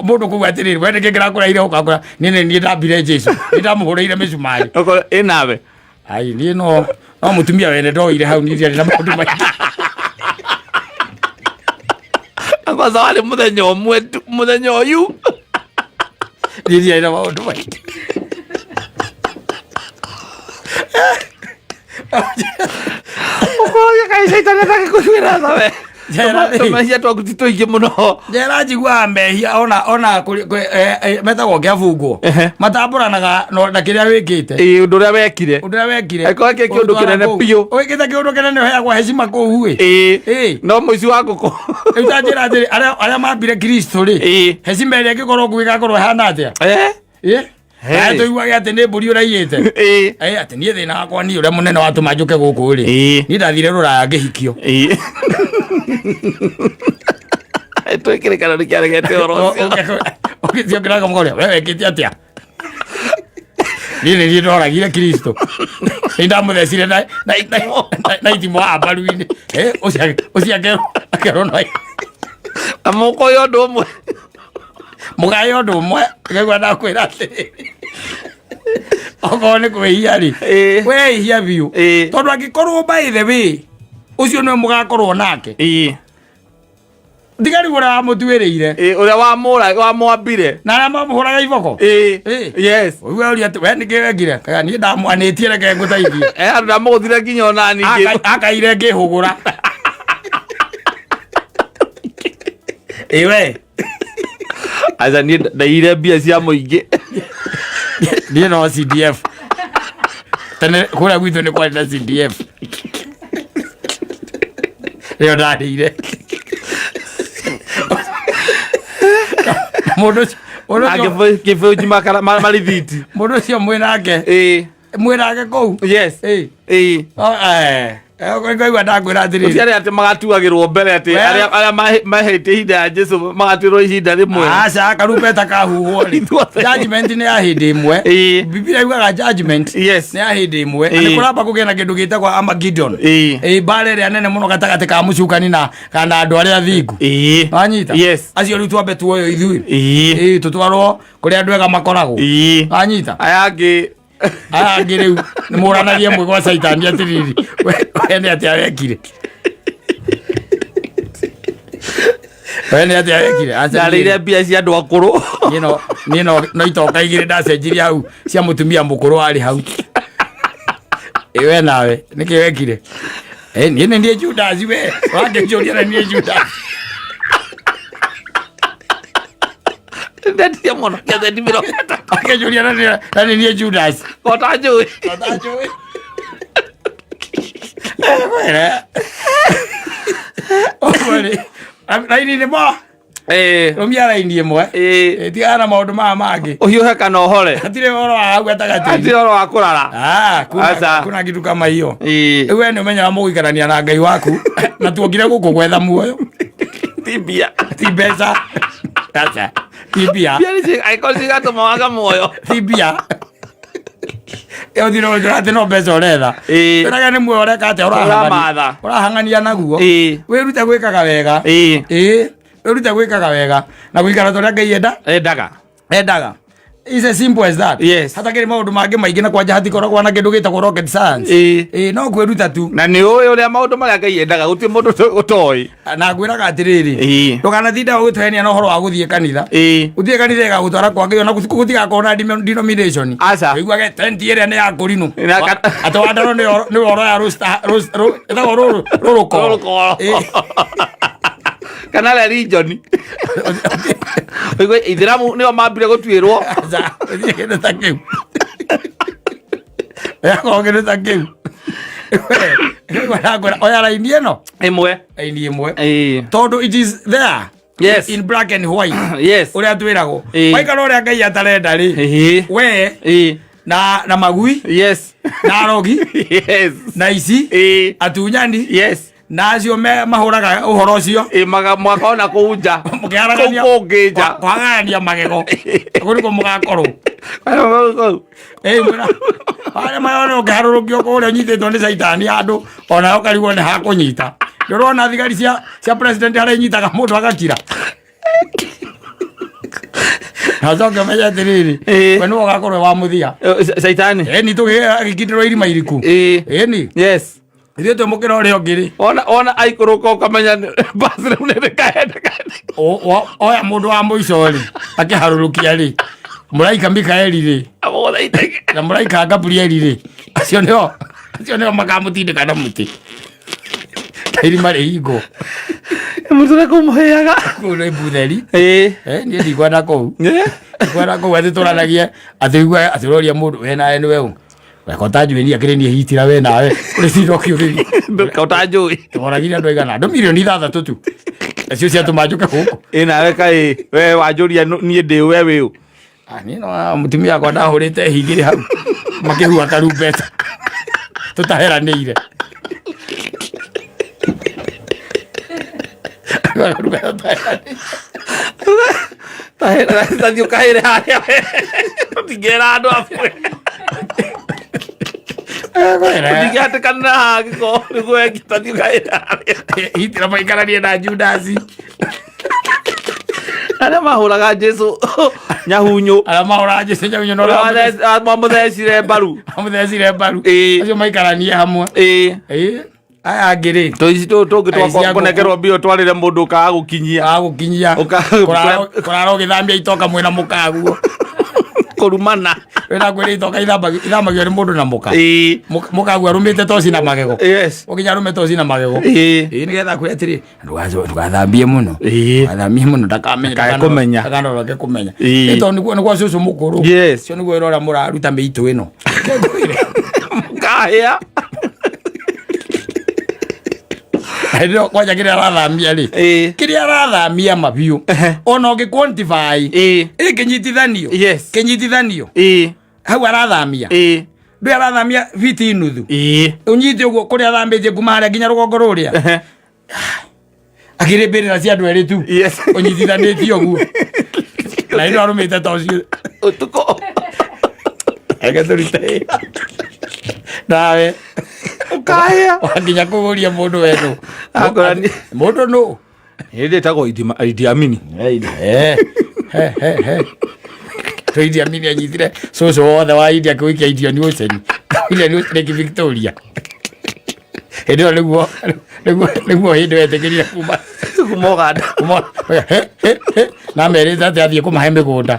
mũndũ kũu atĩrĩrĩ, we nĩ kĩ kĩrakũrehire gũkũ? Akũra, niĩ nĩ niĩ ndambire Jesu, nĩ ndamũhũrĩire mĩcumarĩ. Okorwo ĩ nawe. Ai, niĩ no mũtumia wene ndoire hau, niĩ ndiarĩ na maũndũ maingĩ. Kwanza warĩ mũthenya ũmwe tu, mũthenya ũyũ. Niĩ ndiarĩ na maũndũ maingĩ. Ũkorwo kaĩ caitani atangĩkũiguĩra tha we? Njera rĩ. Tũmehia twaku ti tũingĩ mũno. Njera njiguaga mehia ona metagwo kĩabungwo, matambũranaga na kĩrĩa wĩkĩte. Ĩĩ, ũndũ ũrĩa wekire. Ũndũ ũrĩa wekire. Angĩkorwo wekire kĩũndũ Ũtwara kĩnene kũu. biũ. Wĩkĩte kĩũndũ kĩnene, ũheagwo hecima kũu ĩ. No mũici wa ngũkũ. Rĩu ta njĩra atĩrĩ, arĩa mambire Kristo rĩ, hecima ĩrĩa ĩngĩkorwo kũu ĩgakorwo ĩhana atĩa? Ĩ. Hey. Tũiguage atĩ nĩ mbũri ũraiyĩte. Atĩ niĩ thĩna wakwa, niĩ ũrĩa mũnene watũma njũke gũkũ rĩ, niĩ ndathire rũraya ngĩhikio. Twĩkĩrĩkana nĩ kĩaregete ũhoro ũcio. Ũgĩciokeraga mũkoria, we wekĩte atĩa? Niĩ nĩ niĩ ndoragire Kristo, nĩ ndamũthecire na itimũ haha mbaru-inĩ. Ũcio akerwo no Na mũkoya ũndũ ũmwe. Mũgaye ũndũ ũmwe. Ngaigua ndakwĩra atĩrĩrĩ, okorwo nĩ kwĩhia rĩ, wehia biũ. Tondũ angĩkorwo, by the way, ũcio nĩwe mũgakorwo nake, tiga rĩu ũrĩa wamũtuĩrĩire. Ĩĩ, ũrĩa wamũra wamwambire. Na arĩa mamũhũraga iboko. Ũguo ũria atĩ, we nĩkĩ wekire? Kaya niĩ ndamwanĩtie, reke ngũteithie. Andũ ndamũgũthire nginya ona ningĩ. Akaire ngĩhũgũra ĩwe. Aca, niĩ ndaiyire mbia cia mũingĩ. Niĩ no CDF, tene kũrĩa gwitũ nĩ kwarĩ na CDF, nĩyo ndarĩire. Mũndũ ũcio Kĩbũnji marithiti. Mũndũ ũcio mwĩnake, mwĩnake kũu. Oh, ngaigua ndakwĩra atĩrĩrĩ, Gũtiarĩ atĩ magatuagĩrwo mbere atĩ arĩa mahĩtie ihinda ya Jesu magatuĩrwo ihinda rĩmwe. Aca, karumbeta kahuhwo rĩ, Ithuothe. Judgment nĩ ya hĩndĩ ĩmwe. Biblia yugaga judgment nĩ ya hĩndĩ ĩmwe. Na nĩ kũramba kũgĩa na kĩndũ gĩtagwo Armageddon. Mbara ĩrĩa nene mũno gatagatĩ ka mũcukani na kana andũ arĩa athingu. Wanyita? Yes. Acio rĩu twambe tuoyo ithuĩ. Tũtwarwo kũrĩa andũ ega makoragwo. Wanyita? Aya angĩ. Aya angĩ rĩu nĩ mũranagie mwĩ gwa caitani atĩrĩrĩ, we nĩ atĩa wekire? We nĩ atĩa wekire? Aca, Ndarĩire mbia cia andũ akũrũ. Niĩ no itoka igĩrĩ ndacenjirie hau cia mũtumia mũkũrũ warĩ hau. Ĩ, we nawe nĩkĩ wekire? Niĩ nĩ niĩ Judas, we wangĩnjũria na niĩ Judas. Ndendirie mũno kĩathendi 30. Wangĩnjũria na nĩ niĩ Judas. Kota njũĩ. Kwĩra. Ũguo rĩ, raini nĩ mo rũmia raini ĩmwe. Tigana na maũndũ maya mangĩ. Ũhiũhe kana ũhore. Hatirĩ ũhoro wa hau gatagatĩ. Hatirĩ ũhoro wa kũrara. Ah, kuna, Aca. kuna kitu kama hiyo. Rĩu we nĩ ũmenyaga mũgũikarania na Ngai waku, na tuokire gũkũ gwetha muoyo. Ti mbia. Ti mbeca. Aca, ti mbia. Mbia nĩ angĩkorwo cigatũma waga muoyo. Ti mbia. Ĩyo thirĩ ũnjũra atĩ no mbeca ũretha. Wĩraga nĩ muoyo ũreka atĩa? Ũramatha. Ũrahang'ania naguo. Wĩrute gwĩkaga wega. Wĩrute gwĩkaga wega na gũikara ta ũrĩa Ngai enda Endaga. Endaga. It's as simple as that. Yes. Hatakĩrĩ maũndũ mangĩ maingĩ na kwanja hatikoragwo na kĩndũ gĩtagwo rocket science. Ĩĩ. Ĩĩ, no kwĩruta tu. Na nĩ ũĩ ũrĩa maũndũ marĩa Ngai endaga, gũtirĩ mũndũ ũtoĩ. Na ngwĩraga atĩrĩrĩ, Ĩĩ. ndũkanatinda ũgĩtũhenia na ũhoro wa gũthiĩ kanitha. Ĩĩ. Gũthiĩ kanitha ĩgagũtwara kwa Ngai ona gũtigakorwo na denomination. Aca. Ũiguage tenti ĩrĩa nĩ ya kũrinũ. Na ka- Atĩ wandaro nĩwe ũroya ĩtagwo rũrũkoro. Rũrũkoro. Ĩĩ. Kana religion. Ũigue Ithĩramu nĩo mambire gũtuĩrwo. Aca, gũtirĩ kĩndũ ta kĩu. Yakorwo kĩndũ ta kĩu. We, oya raini ĩno. Ĩmwe. Raini ĩmwe. Ĩĩ. Tondũ it is there. Yes. In black and white. Yes. Ũrĩa twĩragwo. Ĩĩ. Waikara ũrĩa Ngai atarenda rĩ. Ĩĩ. We Ĩĩ. na magui Yes. na arogi Yes. na ici Ĩĩ. atunyani Yes. na acio mahũraga ũhoro ũcio Ĩĩ maga mwakona kũu nja. mũkĩharagania Kũu kũngĩ nja. kwagarania magego kũu nĩkuo mũgakorwo. Kũu. Ĩĩ, mwĩra harĩa mayone ũkĩharũrũkio kũrĩa ũnyitĩtwo nĩ caitani handũ ona ũkarigwo nĩ hakũnyita. Ndũrona thigari cia president harĩa inyitaga mũndũ agakira. Na ũcoke ũmenye atĩrĩrĩ, Ĩĩ. we nĩwe ũgakorwo wa mũthia. Caitani. Ĩni agĩkindĩrwo irima iriku. Ĩĩ. Ĩni Yes. ithuĩ twĩ mũkĩra ũrĩa ũngĩ rĩ. Ona aikũrũka ũkamenya basi rĩu nĩ rĩkaenda kaenda. Oya mũndũ wa mũico rĩ akĩharũrũkia rĩ mũraika Mikaeli rĩ Amũgũtha na mũraika Gabrieli rĩ acio nĩo makamũtindĩka na mũtĩ ta irima rĩhingwo. Mũtũre kũu mũhĩaga. Kũu nĩ mbutheri. Ĩĩ. Niĩ ndikwenda kũu. Ndikwenda kũu atĩ tũranagie atĩ ũigue atĩ ũroria mũndũ we nawe nĩwe ũ. Weka ũtanjũĩ niĩ akĩrĩ niĩ hitira we nawe ũrĩcinda ũkĩũrĩria. Ndũka ũtanjũĩ. Tũragire andũ aigana andũ mirioni 6 tu acio ciatũma njũke gũkũ. Ĩ nawe kaĩ we wanjũria niĩ ndĩ we wĩ ũ. Niĩ no mũtumia wakwa ndahũrĩte hingĩrĩ hau makĩhua karumbeta tũtaheranĩire. Karumbeta tũtaheranĩire. Tathiĩ ũkahĩre harĩa we. Tũtingĩra andũ amwe. Tũtingĩhatĩkanĩra haha gĩko nĩguo weki tathiĩ ũkahĩre harĩa. Hitira maikaranie na Judasi. Arĩa mahũraga Jesu nyahunyũ. Arĩa mahũraga Jesu nyahunyũ na ũrĩa Mamũthecire mbaru. Mamũthecire mbaru. Ĩĩ. Acio maikaranie hamwe. Ĩĩ. Ĩĩ. Aya angĩ rĩ. Tũici tũtũ tũngĩ Aici a twakũnengerwo mbia ũtwarĩre mũndũ ũkaga gũkinyia. Ũkaga gũkinyia. Kũrara ũgĩthambia itoka mwĩna mũkaguo. Kũrumana. Wĩna kwĩra itoka ithamagio nĩ mũndũ na mũka. Ĩĩ. Mũkaguo arũmĩte toci na magego. Yes. Ũkinya arũme toci na magego. Ĩĩ. Ĩĩ nĩgetha akwĩre atĩrĩ ndũgathambie mũno. Ĩĩ. Ndũgathambie mũno ndakamenye. Ndakae kũmenya. Ndakanoke kũmenya. Ĩĩ. Ĩ tondũ nĩguo cũcũ mũkũrũ. Yes. Ũcio nĩguo wĩra ũrĩa mũraruta mĩitũ ĩno. Mũkahĩa. Hĩndĩ kwanja kĩrĩa arathamia rĩ. Ĩĩ. Kĩrĩa arathamia mabiũ. Ona ũngĩ quantify. Ĩĩ. Ĩ kĩnyitithanio. Yes. Kĩnyitithanio. Ĩĩ. Hau arathamia. Ĩĩ. Ndũĩ arathamia fiti nuthu. Ĩĩ. Ũnyite ũguo kũrĩa athambĩtie kuma harĩa nginya rũgongo rũrĩa. Akĩrĩ mbĩrĩra cia andũ erĩ tu. Yes. Ũnyitithanĩtie ũguo. Na ĩno arũmĩte ta ũcio. Ũtukũ. Reke tũrute wĩra. Nawe. Ũkahĩa. Wakinya kũgũria mũndũ we nũ. Akora nĩ- Mũndũ nũ. Hĩndĩ ĩtagwo Idi Amini. He, he, he, he. To Idi Amini anyitire cũcũ wothe wa India akĩũikia Indian Ocean. Indian Ocean Lake Victoria. Hĩndĩ ĩyo nĩguo hĩndĩ wetĩkĩrire kuma Kuma Uganda. kuma he, he, he. Na merĩte atĩ athiĩ kũmahe mĩgũnda.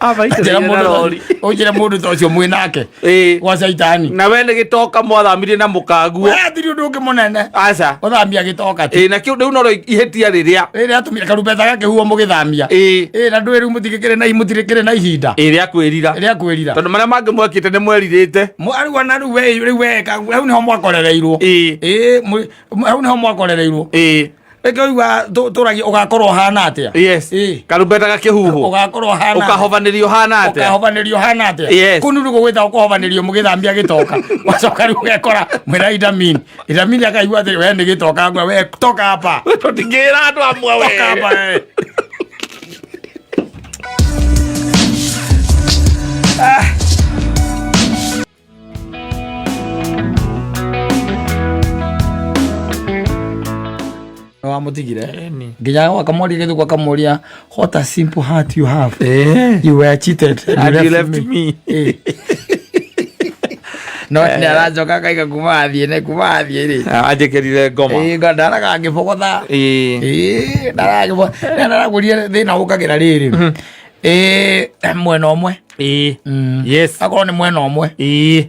Amaitĩrĩire na rori. Ũnjĩre mũndũ ta ũcio mwĩ nake. Ĩĩ. Gwa caitani. Na we nĩ gĩtoka mwathamire na mũkaguo. We hatirĩ ũndũ ũngĩ mũnene. Aca. Ũthamia gĩtoka tu. Ĩĩ na kĩu rĩu norĩo ihĩtia rĩrĩa. Rĩrĩa atumire karumbeta gakĩhuhwo mũgĩthamia. Ĩĩ. Ĩĩ na ndũĩ rĩu mũtirĩ na mũtirĩ na ihinda. Ĩĩ rĩa kwĩrira. Rĩa kwĩrira. Tondũ marĩa mangĩ mwekĩte nĩ mwerirĩte. Rĩu ona rĩu we rĩu we hau nĩho mwakorereirwo. Ĩĩ. Ĩĩ hau nĩho mwakorereirwo. Ĩĩ. Rĩngĩ ũigua tũragia ũgakorwo ũhana atĩa? Yes. Ĩĩ. Karumbeta gakĩhuhwo. Ũgakorwo ũhana atĩa? Ũkahobanĩrio ũhana atĩa? Ũkahobanĩrio ũhana atĩa? Yes. Kũu nĩguo gwĩtagwo kũhobanĩrio mũgĩthambia gĩtoka. Wacoka rĩu ũgekora mwĩna Idi Amin. Idi Amin akaigua atĩ we nĩ gĩtoka ngwa we toka hapa. Tũtingĩra andũ amwe we. Toka hapa we. Wa akĩmũtigire. Ĩni. Nginya akamũria gĩthũngũ, akamũria, "What a simple heart you have. Eh. You were cheated And you left me." Eh. No nĩ aracoka akaiga kuma athiĩ nĩ kuma athiĩ rĩ. Anjĩkĩrire ngoma. Ĩĩ, ndaraga ngĩbogotha. Ĩĩ. Ĩĩ, ndaraga ndaragũria thĩna ũkagĩra rĩrĩ. Ĩĩ, mwena ũmwe. Ĩĩ. Yes. Akorwo nĩ mwena ũmwe. Ĩĩ.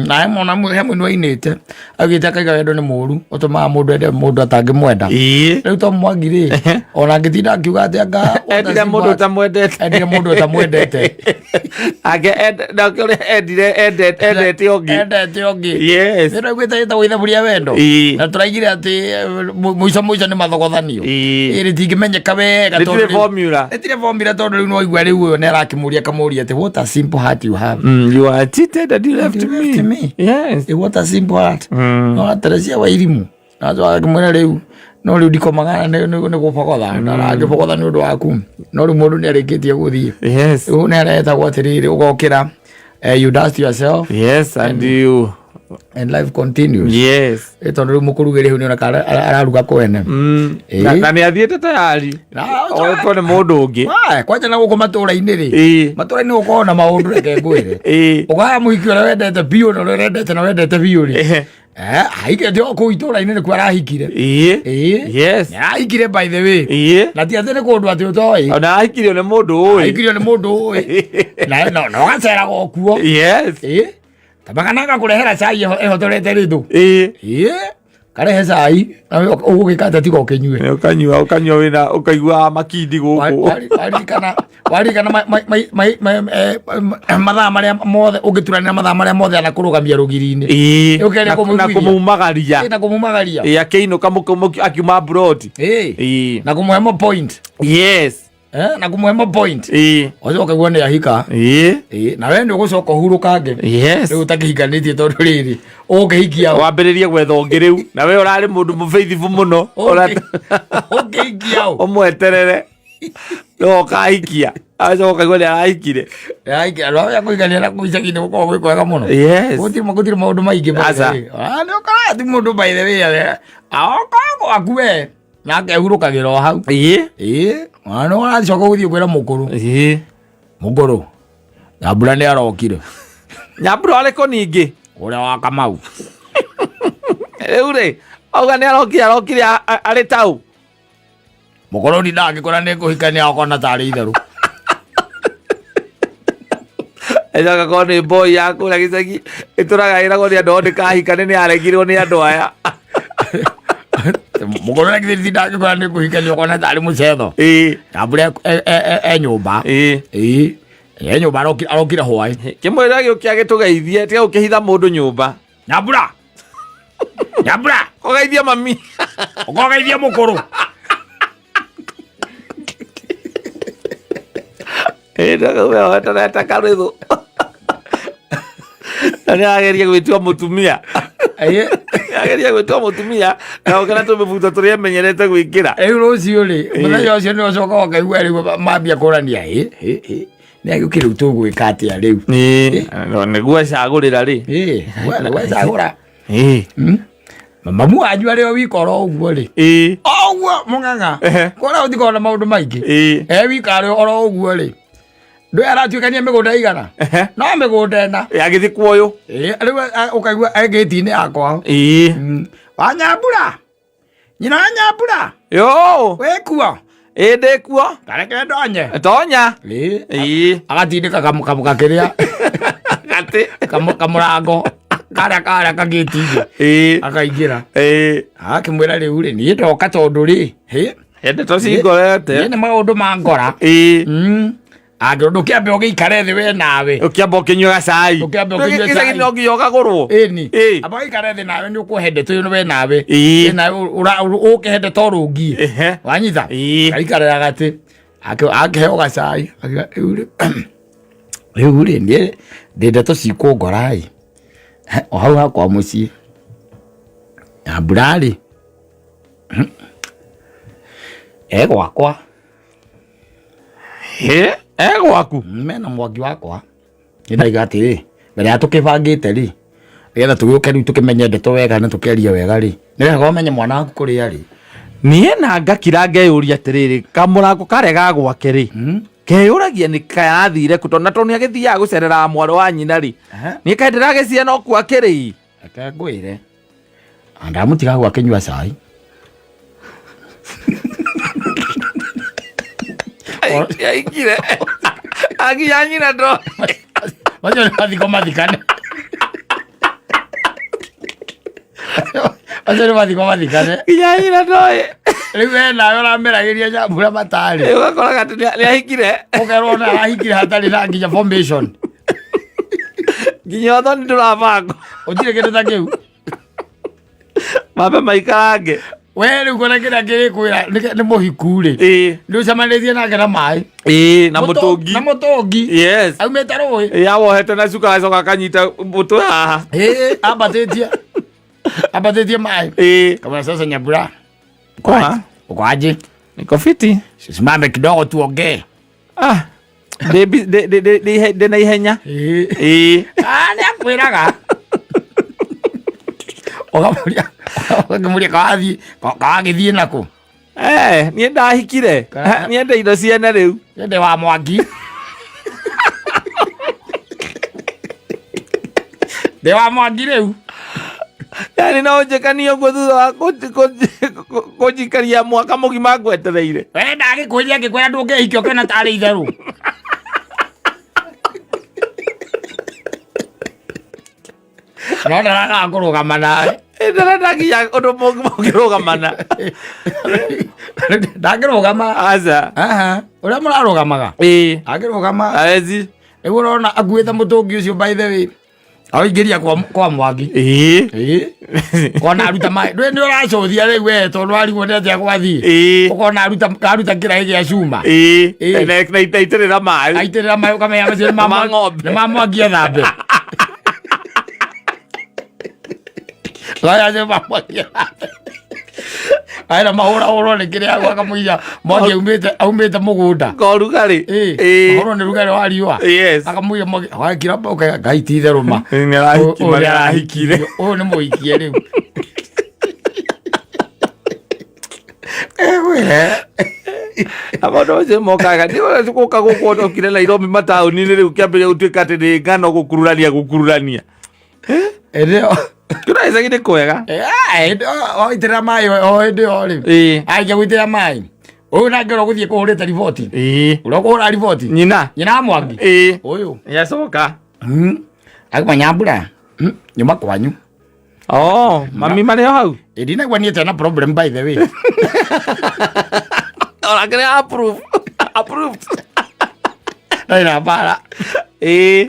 Na he mwana he mũini wainĩte augĩte akaiga wendo nĩ mũru ũtũmaga mũndũ ende mũndũ atangĩmwenda. Ĩĩ. Rĩu to Mwangi rĩ, ona angĩtinda akiuga atĩ anga Endire mũndũ ũtamwendete. Endire mũndũ ũtamwendete. Ake nake ũrĩa endire endete ũngĩ. Endete ũngĩ. Yes. Nĩ tũraiguĩte ĩtagwo ithabu rĩa wendo. Ĩĩ. Na tũraigire atĩ mũico mũico nĩ mathogothanio. Ĩĩ. Ĩĩ, rĩtingĩmenyeka wega Rĩtirĩ tondũ rĩu- formula. Rĩtirĩ formula tondũ rĩu nĩwaigua rĩu ũyũ nĩarakĩmũria akamũria atĩ, "What a simple heart you have." You are cheated and you left You left me. me. Yes. What a simple heart. No Teresia wa irimu nacoka akĩmwĩra rĩu no rĩu ndikomaga nĩ gũbogotha, ndarangĩbogotha nĩ ũndũ waku, no rĩu mũndũ nĩ arĩkĩtie gũthiĩ. Yes. Rĩu nĩ aretagwo atĩrĩrĩ, ũgokĩra, you dust yourself. Yes, and you. And life continues. Yes. Tondũ rĩu mũkũrugĩre rĩu nĩoneka araruga kwene. Ĩĩ. Na nĩ athiĩte tayari. Oetwo nĩ mũndũ ũngĩ. Wah, kwanja na gũkũ matũra-inĩ rĩ, Ĩĩ. matũra-inĩ gũkoragwo na maũndũ, reke ngwĩre. Ĩĩ. Ũkaya mũhiki ũrĩa wendete biũ na ũrĩa ũrendete na wendete biũ rĩ, Ehe. Ahikĩte o kũu itũra-inĩ nĩkuo arahikire. Ĩĩ. Ĩĩ. Yes. Arahikire, by the way. Ĩĩ. Na ti atĩ nĩ kũndũ atĩ ũtoĩ. Ona ahikirio nĩ mũndũ ũĩ. Ahikirio nĩ mũndũ ũĩ. Na no ũgaceraga o kuo. Yes. Ĩĩ. Tamagana agakũrehera cai ĩhotorete rĩthũ. Ĩĩ. Ĩĩ. Karehe cai na ũgũgĩka atĩa tiga ũkĩnyue? Nĩ ũkanyua ũkanyua wĩna ũkaigua makindi gũkũ. Waririkana mathaa marĩa mothe ũngĩturanĩra, mathaa marĩa mothe anakũrũgamia rũgiri-inĩ. Ĩĩ. Ũkĩgeria Na kũmũiguithia. kũmumagaria. Ĩ, na kũmumagaria. Ĩĩ, akĩinũka akiuma broti. Ĩ. Ĩĩ. Na kũmũhe mo point. Yes. Na kũmũhe mo point. Ĩĩ. Ũcoka ũkaigua nĩ ahika. Ĩĩ. Ĩ, na we nĩ ũgũcoka ũhurũkange. Yes. Rĩu ũtakĩhikanĩtie, tondũ rĩrĩ ũkĩhikia ũ? Wambĩrĩrie gwetha ũngĩ rĩu na we ũrarĩ mũndũ mũbĩithibu mũno. Ũkĩhikia ũ? Ũmweterere no ũkahikia, acoka ũkaigua nĩ arahikire. Andũ arĩa kũhikania na kũu icagi-inĩ gũkoragwo gwĩ kwega mũno. Yes. Gũtirĩ maũndũ maingĩ, by the Aca. way. Ah, nĩ ũkoraga ti mũndũ, by the way, aoka gwaku we na akehurũkagĩra o hau. Ĩĩ. Ĩĩ, ona nĩ ũracoka gũthiĩ kwĩra mũkũrũ. Ĩĩ. Mũkũrũ, Nyambura nĩ arokire. Nyambura arĩkũ ningĩ? Ũrĩa wa Kamau. Rĩu rĩ auga nĩ arokire, arokire arĩ tau. Mũkũrũ ni ndangĩkora nĩ kũhikania okona tarĩ itherũ. Ĩcoka korwo nĩ boy ya kũrĩa gĩcagi ĩtũraga ĩragwo nĩ andũ ao ndĩkahikane, nĩ aregirwo nĩ andũ aya. Mũkũrũ na githĩ ndangĩkora nĩ kũhikania okona tarĩ mũcetho. Ĩĩ. Nyambura e nyũmba. Ĩĩ. Ĩĩ, e nyũmba, arokire hwaĩ. Kĩmwĩra gĩũke agĩtũgeithie, tiga gũkĩhitha mũndũ nyũmba. Nyambura, Nyambura. Kũgeithia mami. Ũkogeithia mũkũrũ. Ĩĩ, karwĩthũ na nĩ ageria gwĩtua mũtumia. Ĩĩ. Ageria gwĩtua mũtumia na ũkena tũmĩbuto tũrĩa emenyerete gwĩkĩra. Rĩu rũciũ rĩ, mũthenya ũcio nĩ ũcoka ũkaigua rĩu mambia kũrania, ĩ ĩ ĩ, nĩ agĩũkĩ rĩu, tũgwĩka atĩa rĩu? Nĩguo acagũrĩra rĩ. Ĩ, wecagũra. Ĩĩ. Mamu wanyu arĩ o wika oro ũguo rĩ, Ĩĩ. o ũguo mũng'ang'a. Kũrĩa ũtikorwo na maũndũ maingĩ. Ĩĩ. E wika arĩ oro ũguo rĩ, ndũĩ aratuĩkania mĩgũnda igana? No mĩgũnda ĩna. Agĩthiĩ kuoyũ. Ĩ, rĩu ũkaigua e gĩti-inĩ yakwa. Ĩĩ. Wa Nyambura, nyina wa Nyambura. Yo. Wĩkuo? Ĩĩ, ndĩkuo. Kareke ndonye. Tonya. Ĩ. Ĩĩ. Agatindĩka kamũkakĩrĩa gatĩ kamũrango karĩa kagĩti-inĩ. Ĩĩ. Akaingĩra. Ĩĩ. Akĩmwĩra, rĩu rĩ, niĩ ndoka tondũ rĩ hĩ Ndeto cingorete. Niĩ nĩ maũndũ ma ngora. Ĩĩ. Angĩrwo ndũkĩambe ũgĩikare thĩ we nawe. Ũkĩamba ũkĩnyua gacai. Ũkĩamba ũkĩnyua Gĩcagi cai. no nginya ũkagũrwo. Ĩni. Ĩĩ. Amba ũikare thĩ nawe nĩ ũkũhe ndeto ĩno we nawe. Ĩĩ. Ĩ, nawe ũkĩhe ndeto rũngiĩ. Ehe. Wanyita. Ĩĩ. Aikarĩra gatĩ. Akĩheo gacai. Akiuga, rĩu rĩ niĩ ndĩ ndeto cikũngora ĩ. O hau hakwa mũciĩ. Nyambura rĩ. E gwakwa. Hĩ, e gwaku. Mena mwaki wakwa. Nĩ ndaiga atĩrĩ, mbere ya tũkĩbangĩte rĩ, nĩgetha tũgĩũke rĩu tũkĩmenye ndeto wega na tũkĩaria wega rĩ, nĩ wega ũmenye mwana waku kũrĩa rĩ. Niĩ na ngakira ngeyũria atĩrĩrĩ, kamũrango karĩa ga gwake rĩ, keyũragia nĩ karathire kũ, tondũ na tondũ nĩ agĩthiaga gũcerera mwarĩ wa nyina rĩ, nĩ kaĩ ndĩragĩcia no kuo akĩrĩ. Reke ngwĩre, ndamũtiga hau akĩnyua cai. Aingire akinya nyina ndo. Macio nĩ mathiko mathikane. Macio nĩ mathiko mathikane. Kinya nyina ndoĩ. Rĩu we nawe ũrameragĩria nyambura matarĩ. Ũgakoraga atĩ nĩ ahikire. Ũkerwo na arahikire hatarĩ na nginya formation. Nginya ũthoni ndũrabangwo. Gũtirĩ kĩndũ ta kĩu. Mambe maikarange. We rĩu kona kĩrĩa kĩrĩkwĩra nĩ mũhiku rĩ. Ĩĩ. Nĩ ũcemanĩtie nake na maĩ. Ĩĩ na mũtũngi. Na mũtũngi. Yes. Aumĩte rũĩ. Ĩĩ awohete na cuka agacoka akanyita mũtwe haha. Ĩĩ ambatĩtie. Ambatĩtie maĩ. Ĩĩ. Kama sasa Nyambura. Kwa? Uko aje? Niko fiti. Simame kidogo tuongee. Ah. Ndĩ ndĩ na ihenya. Ĩĩ. Ĩĩ. Ah, nĩ akwĩraga. Ũkamũria ũkamũria kawathiĩ kawagĩthiĩ nakũ? Eh, niĩ ndahikire. Niĩ ndĩ indo ciene rĩu. Ndĩ wa Mwangi. Ndĩ wa Mwangi rĩu. Yani no njĩkanie ũguo thutha wa kũnjikaria mwaka mũgima ngwetereire. We ndagĩkwĩria ngĩkwĩra ndũngĩhikia ũkĩona tarĩ itherũ. No ndaragaga kũrũgama nawe. Ndarenda nginya ũndũ mũngĩrũgamana. Ndangĩrũgama. Aca. Aha, ũrĩa mũrarũgamaga. Ĩĩ. Ndangĩrũgama. Aezi. Rĩu ũrona akuĩte mũtũngi ũcio by the way. Aũingĩria kwa Mwangi. Ĩĩ. Ĩĩ. Kona aruta maĩ. Ndũĩ nĩ ũracũthia rĩu we tondũ warigwo nĩ atĩa gwathiĩ. Ĩĩ. Ũkona aruta kĩraĩ gĩa cuma. Ĩĩ. Ĩĩ. Na aitĩrĩra maĩ. Aitĩrĩra maĩ ũkamenya macio nĩ ma Ma ng'ombe. Nĩ ma Mwangi ethambe. Macio ma Mwangi ethambe. Aira mahũrahũrwo nĩ kĩrĩa gwaka mũiya Mwangi aumĩte mũgũnda. Korugarĩ. Ĩĩ. Ĩĩ. Mahũrwo nĩ rugarĩ wa riũa. Yes. Akamũiya Mwangi wakira ũkaiga Ngai ti itherũ ma. Nĩ arahiki- Ũyũ nĩ arahikire. Ũyũ nĩ mũhikie rĩu. Egwĩre. Na maũndũ macio mokaga nĩ ũrĩa gũka gũkũ okire Nairobi mataũni-inĩ rĩu kĩambĩrĩria gũtuĩka atĩ nĩ ng'ano gũkururania gũkururania. Hĩndĩ ĩyo Kĩrĩa gĩcagi nĩ kwega. Hĩndĩ ĩyo waitĩrĩra maĩ o hĩndĩ ĩyo rĩ. Ĩĩ. Arĩkia gũitĩrĩra maĩ. Ũyũ nake ũrĩa ũgũthiĩ kũhũrĩte riboti. Ĩĩ. Ũrĩa ũkũhũra riboti. Nyina. Nyina wa Mwangi. Ĩĩ. Ũyũ. Nĩacoka. Agima Nyambura. Nyuma kwanyu. Oh, mami marĩ o hau. Ĩ ndinaigua niĩ tena problem by the way. Onake nĩ approve. Approved. Ndarĩ na mbara. Ĩĩ.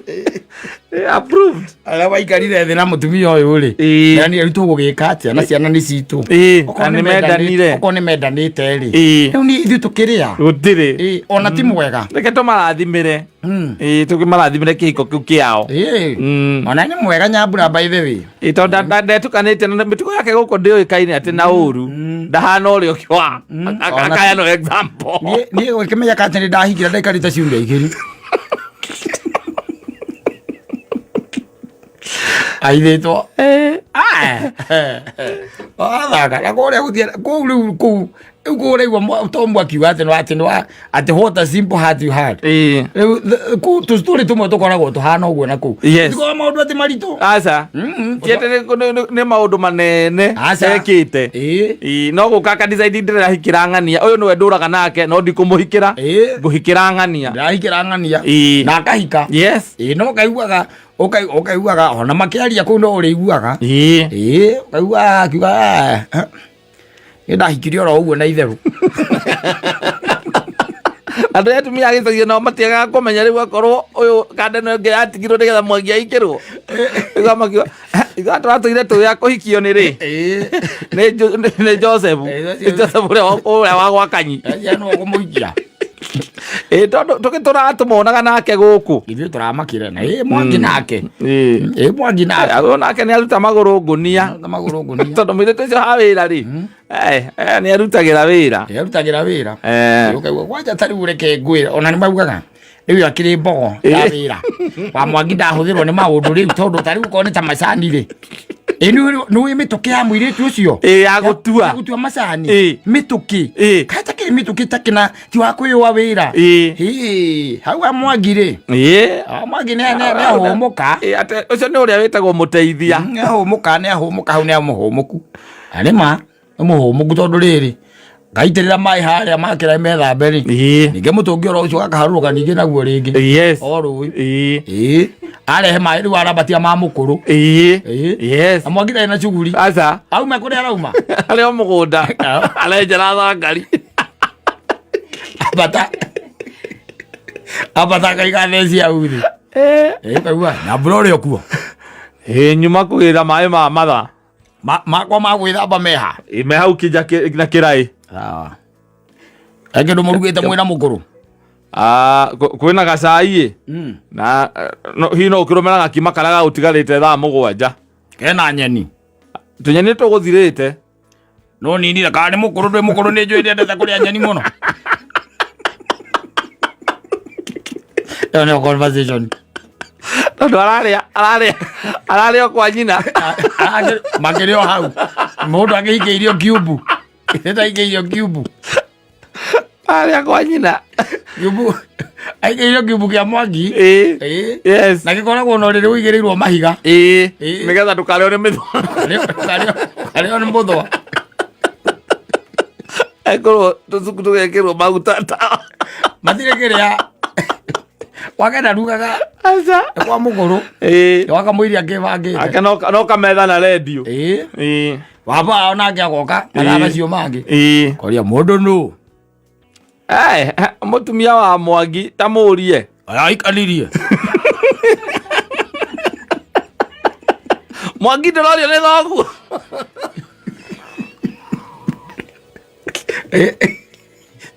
Approved. Arĩa waikarire thĩ na mũtumia ũyũ rĩ. Ĩĩ. Meranire rĩu tũgũgĩka atĩa na ciana nĩ citũ. Ĩĩ, Okorwo na nĩ mendanire. Okorwo nĩ mendanĩte rĩ. Ĩĩ. Rĩu nĩ ithuĩ tũkĩrĩa. Gũtirĩ. Ĩĩ, ona ti mwega. Reke tũmarathimĩre. Ĩĩ, tũkĩmarathimĩre kĩhiko kĩu kĩao. Ĩĩ. Ona nĩ mwega Nyambura by the way. Ĩĩ, tondũ ndetukanĩte na mĩtugo yake gũkũ ndĩũĩkaine atĩ na ũru. Ndahana ũrĩa ũngĩ wa akaheana example. Niĩ gũkĩmenya atĩ nĩ ndahikire ndaikarĩte ciumia igĩrĩ. Aithĩtwo. Athaka na kũrĩa gũthiĩ kũu rĩu kũu rĩu kũu ũraigua Tom akiuga atĩ nĩ atĩ nĩ atĩ what a simple heart you had. Ĩĩ. Rĩu kũu tũstũrĩ tũmwe tũkoragwo tũhana ũguo na kũu. Yes. Tikoragwo maũndũ atĩ maritũ. Aca. Ti atĩ nĩ maũndũ manene Aca. ekĩte. Ĩĩ. Ĩĩ, no gũka aka decide ndĩrahikĩra ng'ania ũyũ nĩwe ndũraga nake no ndikũmũhikĩra Ĩĩ. ngũhikĩra ng'ania. Ndĩrahikĩra ng'ania. Ĩĩ. Na akahika. Yes. Ĩĩ no kaiguaga ũkaiguaga ona makĩaria kũu no ũrĩiguaga. Ĩĩ. Ĩĩ ũkaigua akiuga nĩ ndahikire oro ũguo na itherũ. Andũ aya atumia a gĩcagi nao matiagaga kũmenya rĩu akorwo ũyũ kanda ĩno ĩngĩ yatigirwo nĩgetha mwangi ahikĩrwo. Rĩu makiuga ithuĩ tũratũire tũĩ a kũhikio nĩ rĩ? Nĩ Joseph. Nĩ Joseph ũrĩa wa gwa Kanyi. Nũ ũkũmũhikia? Ĩĩ tondũ tũgĩtũraga tũmonaga nake gũkũ. Ithuĩ tũramakire na ĩĩ Mwangi nake. Ĩĩ. Ĩĩ Mwangi nake. Ũyũ nake nĩ aruta magũrũ ngũnia. Aruta magũrũ ngũnia. Tondũ mũirĩtu ũcio ha wĩra rĩ. Nĩ arutagĩra wĩra. Nĩ arutagĩra wĩra. Ũkaigua kwanja ta rĩu reke ngwĩre ona nĩ maugaga rĩu akĩrĩ mbogo ya wĩra. Wa Mwangi ndahũthĩrwo nĩ maũndũ rĩu tondũ ta rĩu okorwo nĩ ta macani rĩ. Ĩ nĩ mĩtũkĩ ya mũirĩtu ũcio Ĩ, ya gũtua. Ya gũtua macani Ĩ. mĩtũkĩ Ĩ. kaĩ takĩrĩ mĩtũkĩ takĩna ti wa kwĩyũa wĩra Ĩ. Hĩ, hau ha Mwangi rĩ Ĩ. Ah, Mwangi nĩ nĩ ahũmũka. Ĩ, ate ũcio nĩ ũrĩa wĩtagwo mũteithia. Nĩ ahũmũka, nĩ ahũmũka hau, nĩ amũhũmũku. Na nĩ ma nĩ mũhũmũku tondũ rĩrĩ ngaitĩrĩra maĩ harĩa makĩra methambe rĩ, ningĩ mũtũngi oro ũcio gakaharũrũka ningĩ naguo rĩngĩ o rũĩ. Ĩ, arehe maĩ rĩu arambatia ma mũkũrũ. Ĩ. Na Mwangi ndarĩ na cuguri. Aca. Auma kũrĩa arauma. Arĩ o mũgũnda arenjera thangari. Ambata ambata akaiga theci hau thĩ. Ĩ, ũkaigua nyambura ũrĩa ũkuo. Ĩ, nyuma kũgĩra maĩ ma matha. Makwa ma gwĩthamba meha. Ĩ, me hau kĩnja na kĩraĩ. Sawa. He kĩndũ mũrugĩte mwĩna mũkũrũ? Ah, kwĩna gacai ĩ. Na hihi no ũkĩrũmĩra gakima karĩa gagũtigarĩte thaa 7. Kena nyeni. Tũnyeni tũgũthirĩte. No ninire kana nĩ mũkũrũ ndwĩ mũkũrũ nĩ njũĩ ndendete kũrĩa nyeni mũno. Ĩyo nĩyo conversation. Tondũ ararĩa ararĩa ararĩa o kwa nyina. Makĩrĩ o hau. Mũndũ akĩhingĩirio kiumbu. Nĩtahingĩirio kiumbu. Ararĩa kwa nyina. Kiumbu. Aigĩirio kiumbu kĩa Mwangi. Ĩ. Ĩ. Yes. Na gĩkoragwo na ũrĩrĩ ũigĩrĩirwo mahiga. Ĩ. Ĩ. Nĩgetha ndũkarĩo nĩ mĩthwa. Karĩo nĩ mũthwa. Ekorwo tũcuku tũgekĩrwo maguta ta. Matirĩ kĩrĩa. Wagenda rugaga Aca. nĩ kwa mũkũrũ. Ĩ. Wakamũiria akĩbangĩte. Ake no kametha na rendio. Ĩ. Ĩ. Baba onake agoka mathaa Ĩ. macio mangĩ. Ĩ. Koria mũndũ nũ? Eh, mũtumia wa Mwangi ta mũrie. Araikanirie. Mwangi ndĩrorio nĩ thoguo.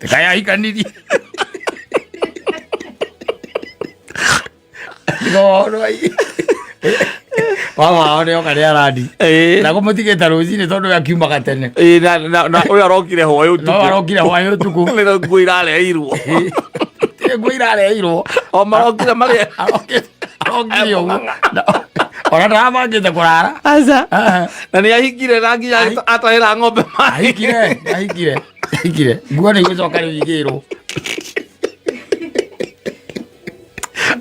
Tikayaikanirie. Tiga ai. Baba wao nĩ oka nĩ arandi. Ĩ. Na kũmũtigĩte rũcinĩ tondũ we akiumaga tene. Ĩ, na ũyũ arokire hwaĩ No ũtukũ. arokire hwaĩ ũtukũ. Nĩ nguo irareheirwo. Tirĩ nguo irareheirwo. O marokire marĩ. Arokire ũguo. Ona ndarabangĩte kũrara. Aca. Ah. Na nĩ ahingire na nginya atahĩra ng'ombe maĩ. Ahikire, ahikire, ahikire. Nguo nĩ igũcoka rĩu igĩrwo.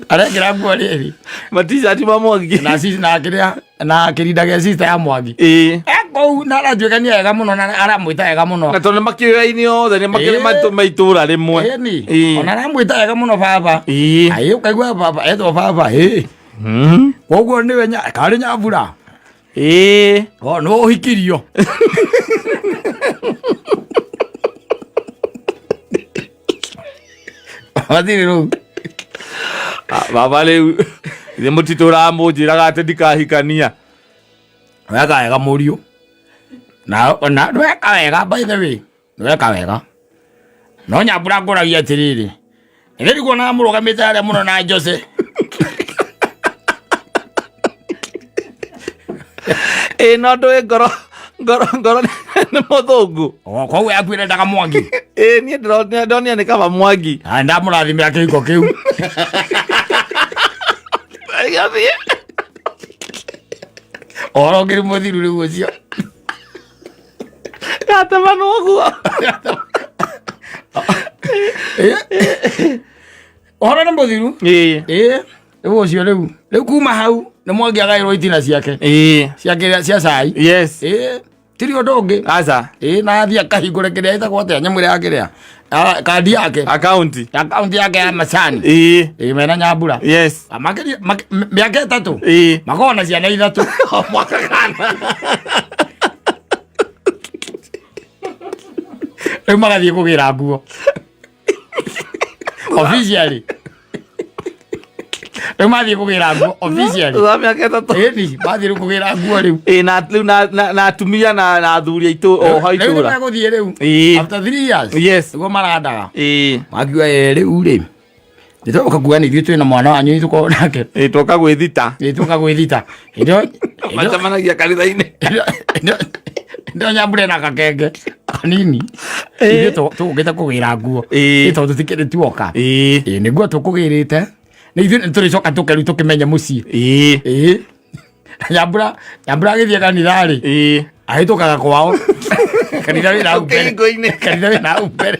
Arekĩra nguo rĩrĩ. Matishati ma Mwangi. Na na kĩrĩa na kĩrinda gĩa sister ya Mwangi. Ĩ. Kũu na aratuĩka nĩ ega mũno na aramwĩta ega mũno. Na tondũ nĩ makĩũyaine othe nĩ makĩrĩ Ĩ. ma itũũra rĩmwe. Ĩni. Ĩ. Ona aramwĩta ega mũno baba. Ĩ. Aĩ ũkaigua baba etwo baba ĩ. Koguo nĩwe karĩ Nyambura. Ĩ. O nĩwe ũhikirio. Matirĩ rũu. Ah, baba rĩu ithe mũtitũraga mũnjĩraga atĩ ndikahikania. Weka wega mũriũ. Na na weka wega by the way. Weka wega. No Nyambura ngũragia atĩrĩrĩ. Nĩ ndikuonaga mũrũgamĩte harĩa mũno na Jose. Ĩ no ndũĩ ngoro ngoro ngoro nĩ mũthũngũ. O koguo yakuire ndaga Mwangi. Ĩ niĩ ndĩronire nĩ kaba Mwangi. Na ndamũrathimĩra kĩhiko kĩu. Gathiĩ. Ũhoro ũkĩrĩ mũthiru rĩu ũcio. Gatemanwo ũguo. Ũhoro nĩ mũthiru. Ĩ. Ĩ rĩu ũcio rĩu. Rĩu kuma hau nĩ Mwangi agaĩrwo itina ciake. Ĩ. Cia kĩrĩa cia cai. Yes. Ĩ tiri ũndũ ũngĩ. Aca. Ĩ na athiĩ akahingũre kĩrĩa ĩtagwo atĩa nyamũ ĩrĩa ya kĩrĩa. Ah, kandi yake. Akaunti. Akaunti yake ya macani. Ĩ. Ĩ mena Nyambura. Yes. Makĩria mĩaka 3. Ĩ. Makoragwo na ciana 3. O mwaka kana. Rĩu magathiĩ kũgĩra nguo. Officially. Rĩu mathiĩ kũgĩra nguo officially. Thutha wa mĩaka 3. Ĩni, mathiĩ rĩu kũgĩra nguo rĩu. Ĩ na rĩu na atumia na athuri aitũ o ho Rĩu nĩ itũra. megũthiĩ rĩu. Ĩ. After 3 years. Yes. Nĩguo marandaga. Ĩ. Makiuga ĩ rĩu rĩ. Nĩtũgoka kuga nĩ ithuĩ twĩna mwana wanyu tũkorwo nake. Ĩ twoka gwĩthita. Nĩ tũka gwĩthita. Hĩndĩ Macemanagia kanitha-inĩ. ĩyo Nyambura ĩna gakenge kanini. Ithuĩ tũgũkĩte kũgĩra nguo. Ĩ. Ĩ tondũ tũtikĩrĩ tuoka. Ĩ. Ĩ nĩguo tũkũgĩrĩte. Nĩ ithuĩ nĩtũrĩcoka tũke rĩu tũkĩmenye mũciĩ. Ĩ. Ĩ. Nyambura, Nyambura agĩthiĩ kanitha rĩ, ahĩtũkaga kwao. Kanitha wĩna hau mbere. Kĩhingo-inĩ. Kanitha wĩna hau mbere.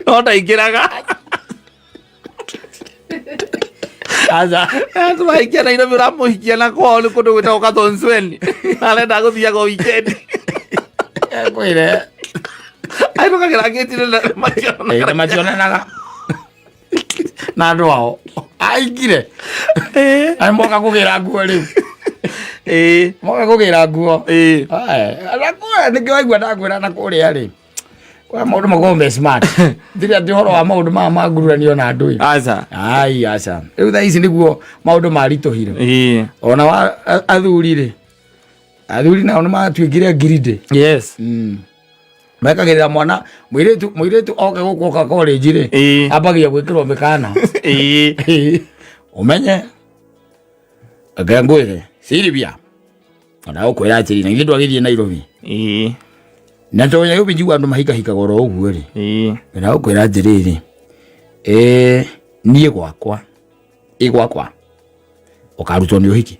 No ndaingĩraga. Aca. Tũrahikia Nairobi, ũramũhikia na kwao nĩ kũndũ gwĩtagwo Kathonzweni. Arenda gũthiaga o weekend. Kwĩre. Ahĩtũkagĩra ngĩti-inĩ na mationanaga. Na mationanaga na andũ ao. Aingire. Ai moka kũgĩra nguo rĩu. Moka kũgĩra nguo. Aya, na kũrĩa nĩkĩo waigua ndakwĩra na kũrĩa rĩ. Kwa maũndũ makoragwo me smart. Ndirĩ atĩ ũhoro wa maũndũ maya ma ngururanio na andũ ĩ. Aca. Ai aca. Rĩu thaa ici nĩguo maũndũ maritũhire. Ona wa athuri rĩ. Athuri nao nĩ matuĩkire ngirindĩ. Mekagĩrĩra mwana mũirĩtu, mũirĩtu oke gũkũ oka college rĩ, ambagia gwĩkĩrwo mĩkana. Ũmenye reke ngwĩre Silvia, ona gũkwĩra atĩrĩ, na ithuĩ ndwagĩthiĩ Nairobi na tondũ Nairobi njigua andũ mahikahikaga oro ũguo rĩ, na gũkwĩra atĩrĩrĩ, niĩ gwakwa, ĩ gwakwa ũkarutwo nĩ ũhiki.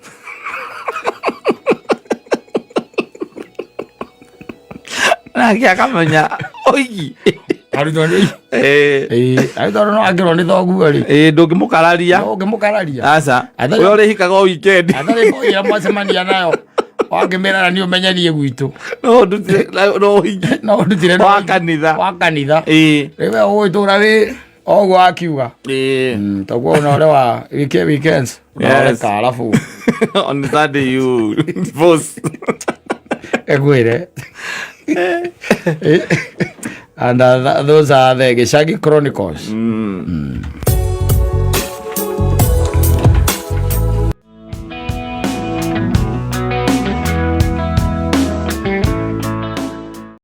Nake akamenya oigi. Arutwo nĩ ũhiki. Ĩĩ, tondũ no angĩrwo nĩ thoguo rĩ. Ndũngĩmũkararia. No ũngĩmũkararia. Aca. Ũrĩa ũrĩhikaga o weekend. Atarĩ mbũi mwacemania nayo. Wangĩmĩrara nĩ ũmenyerie gwitũ. No ndutire no ũhiki. No ndutire no Wa ũhiki. kanitha. Wa kanitha. Rĩu we ũgũgĩtũra wĩ oguo akiuga. Toguo ona ũrĩa wa weekends. Ũreka arabu. On Sunday you divorce. Egwire. And those are the Gicagi Chronicles.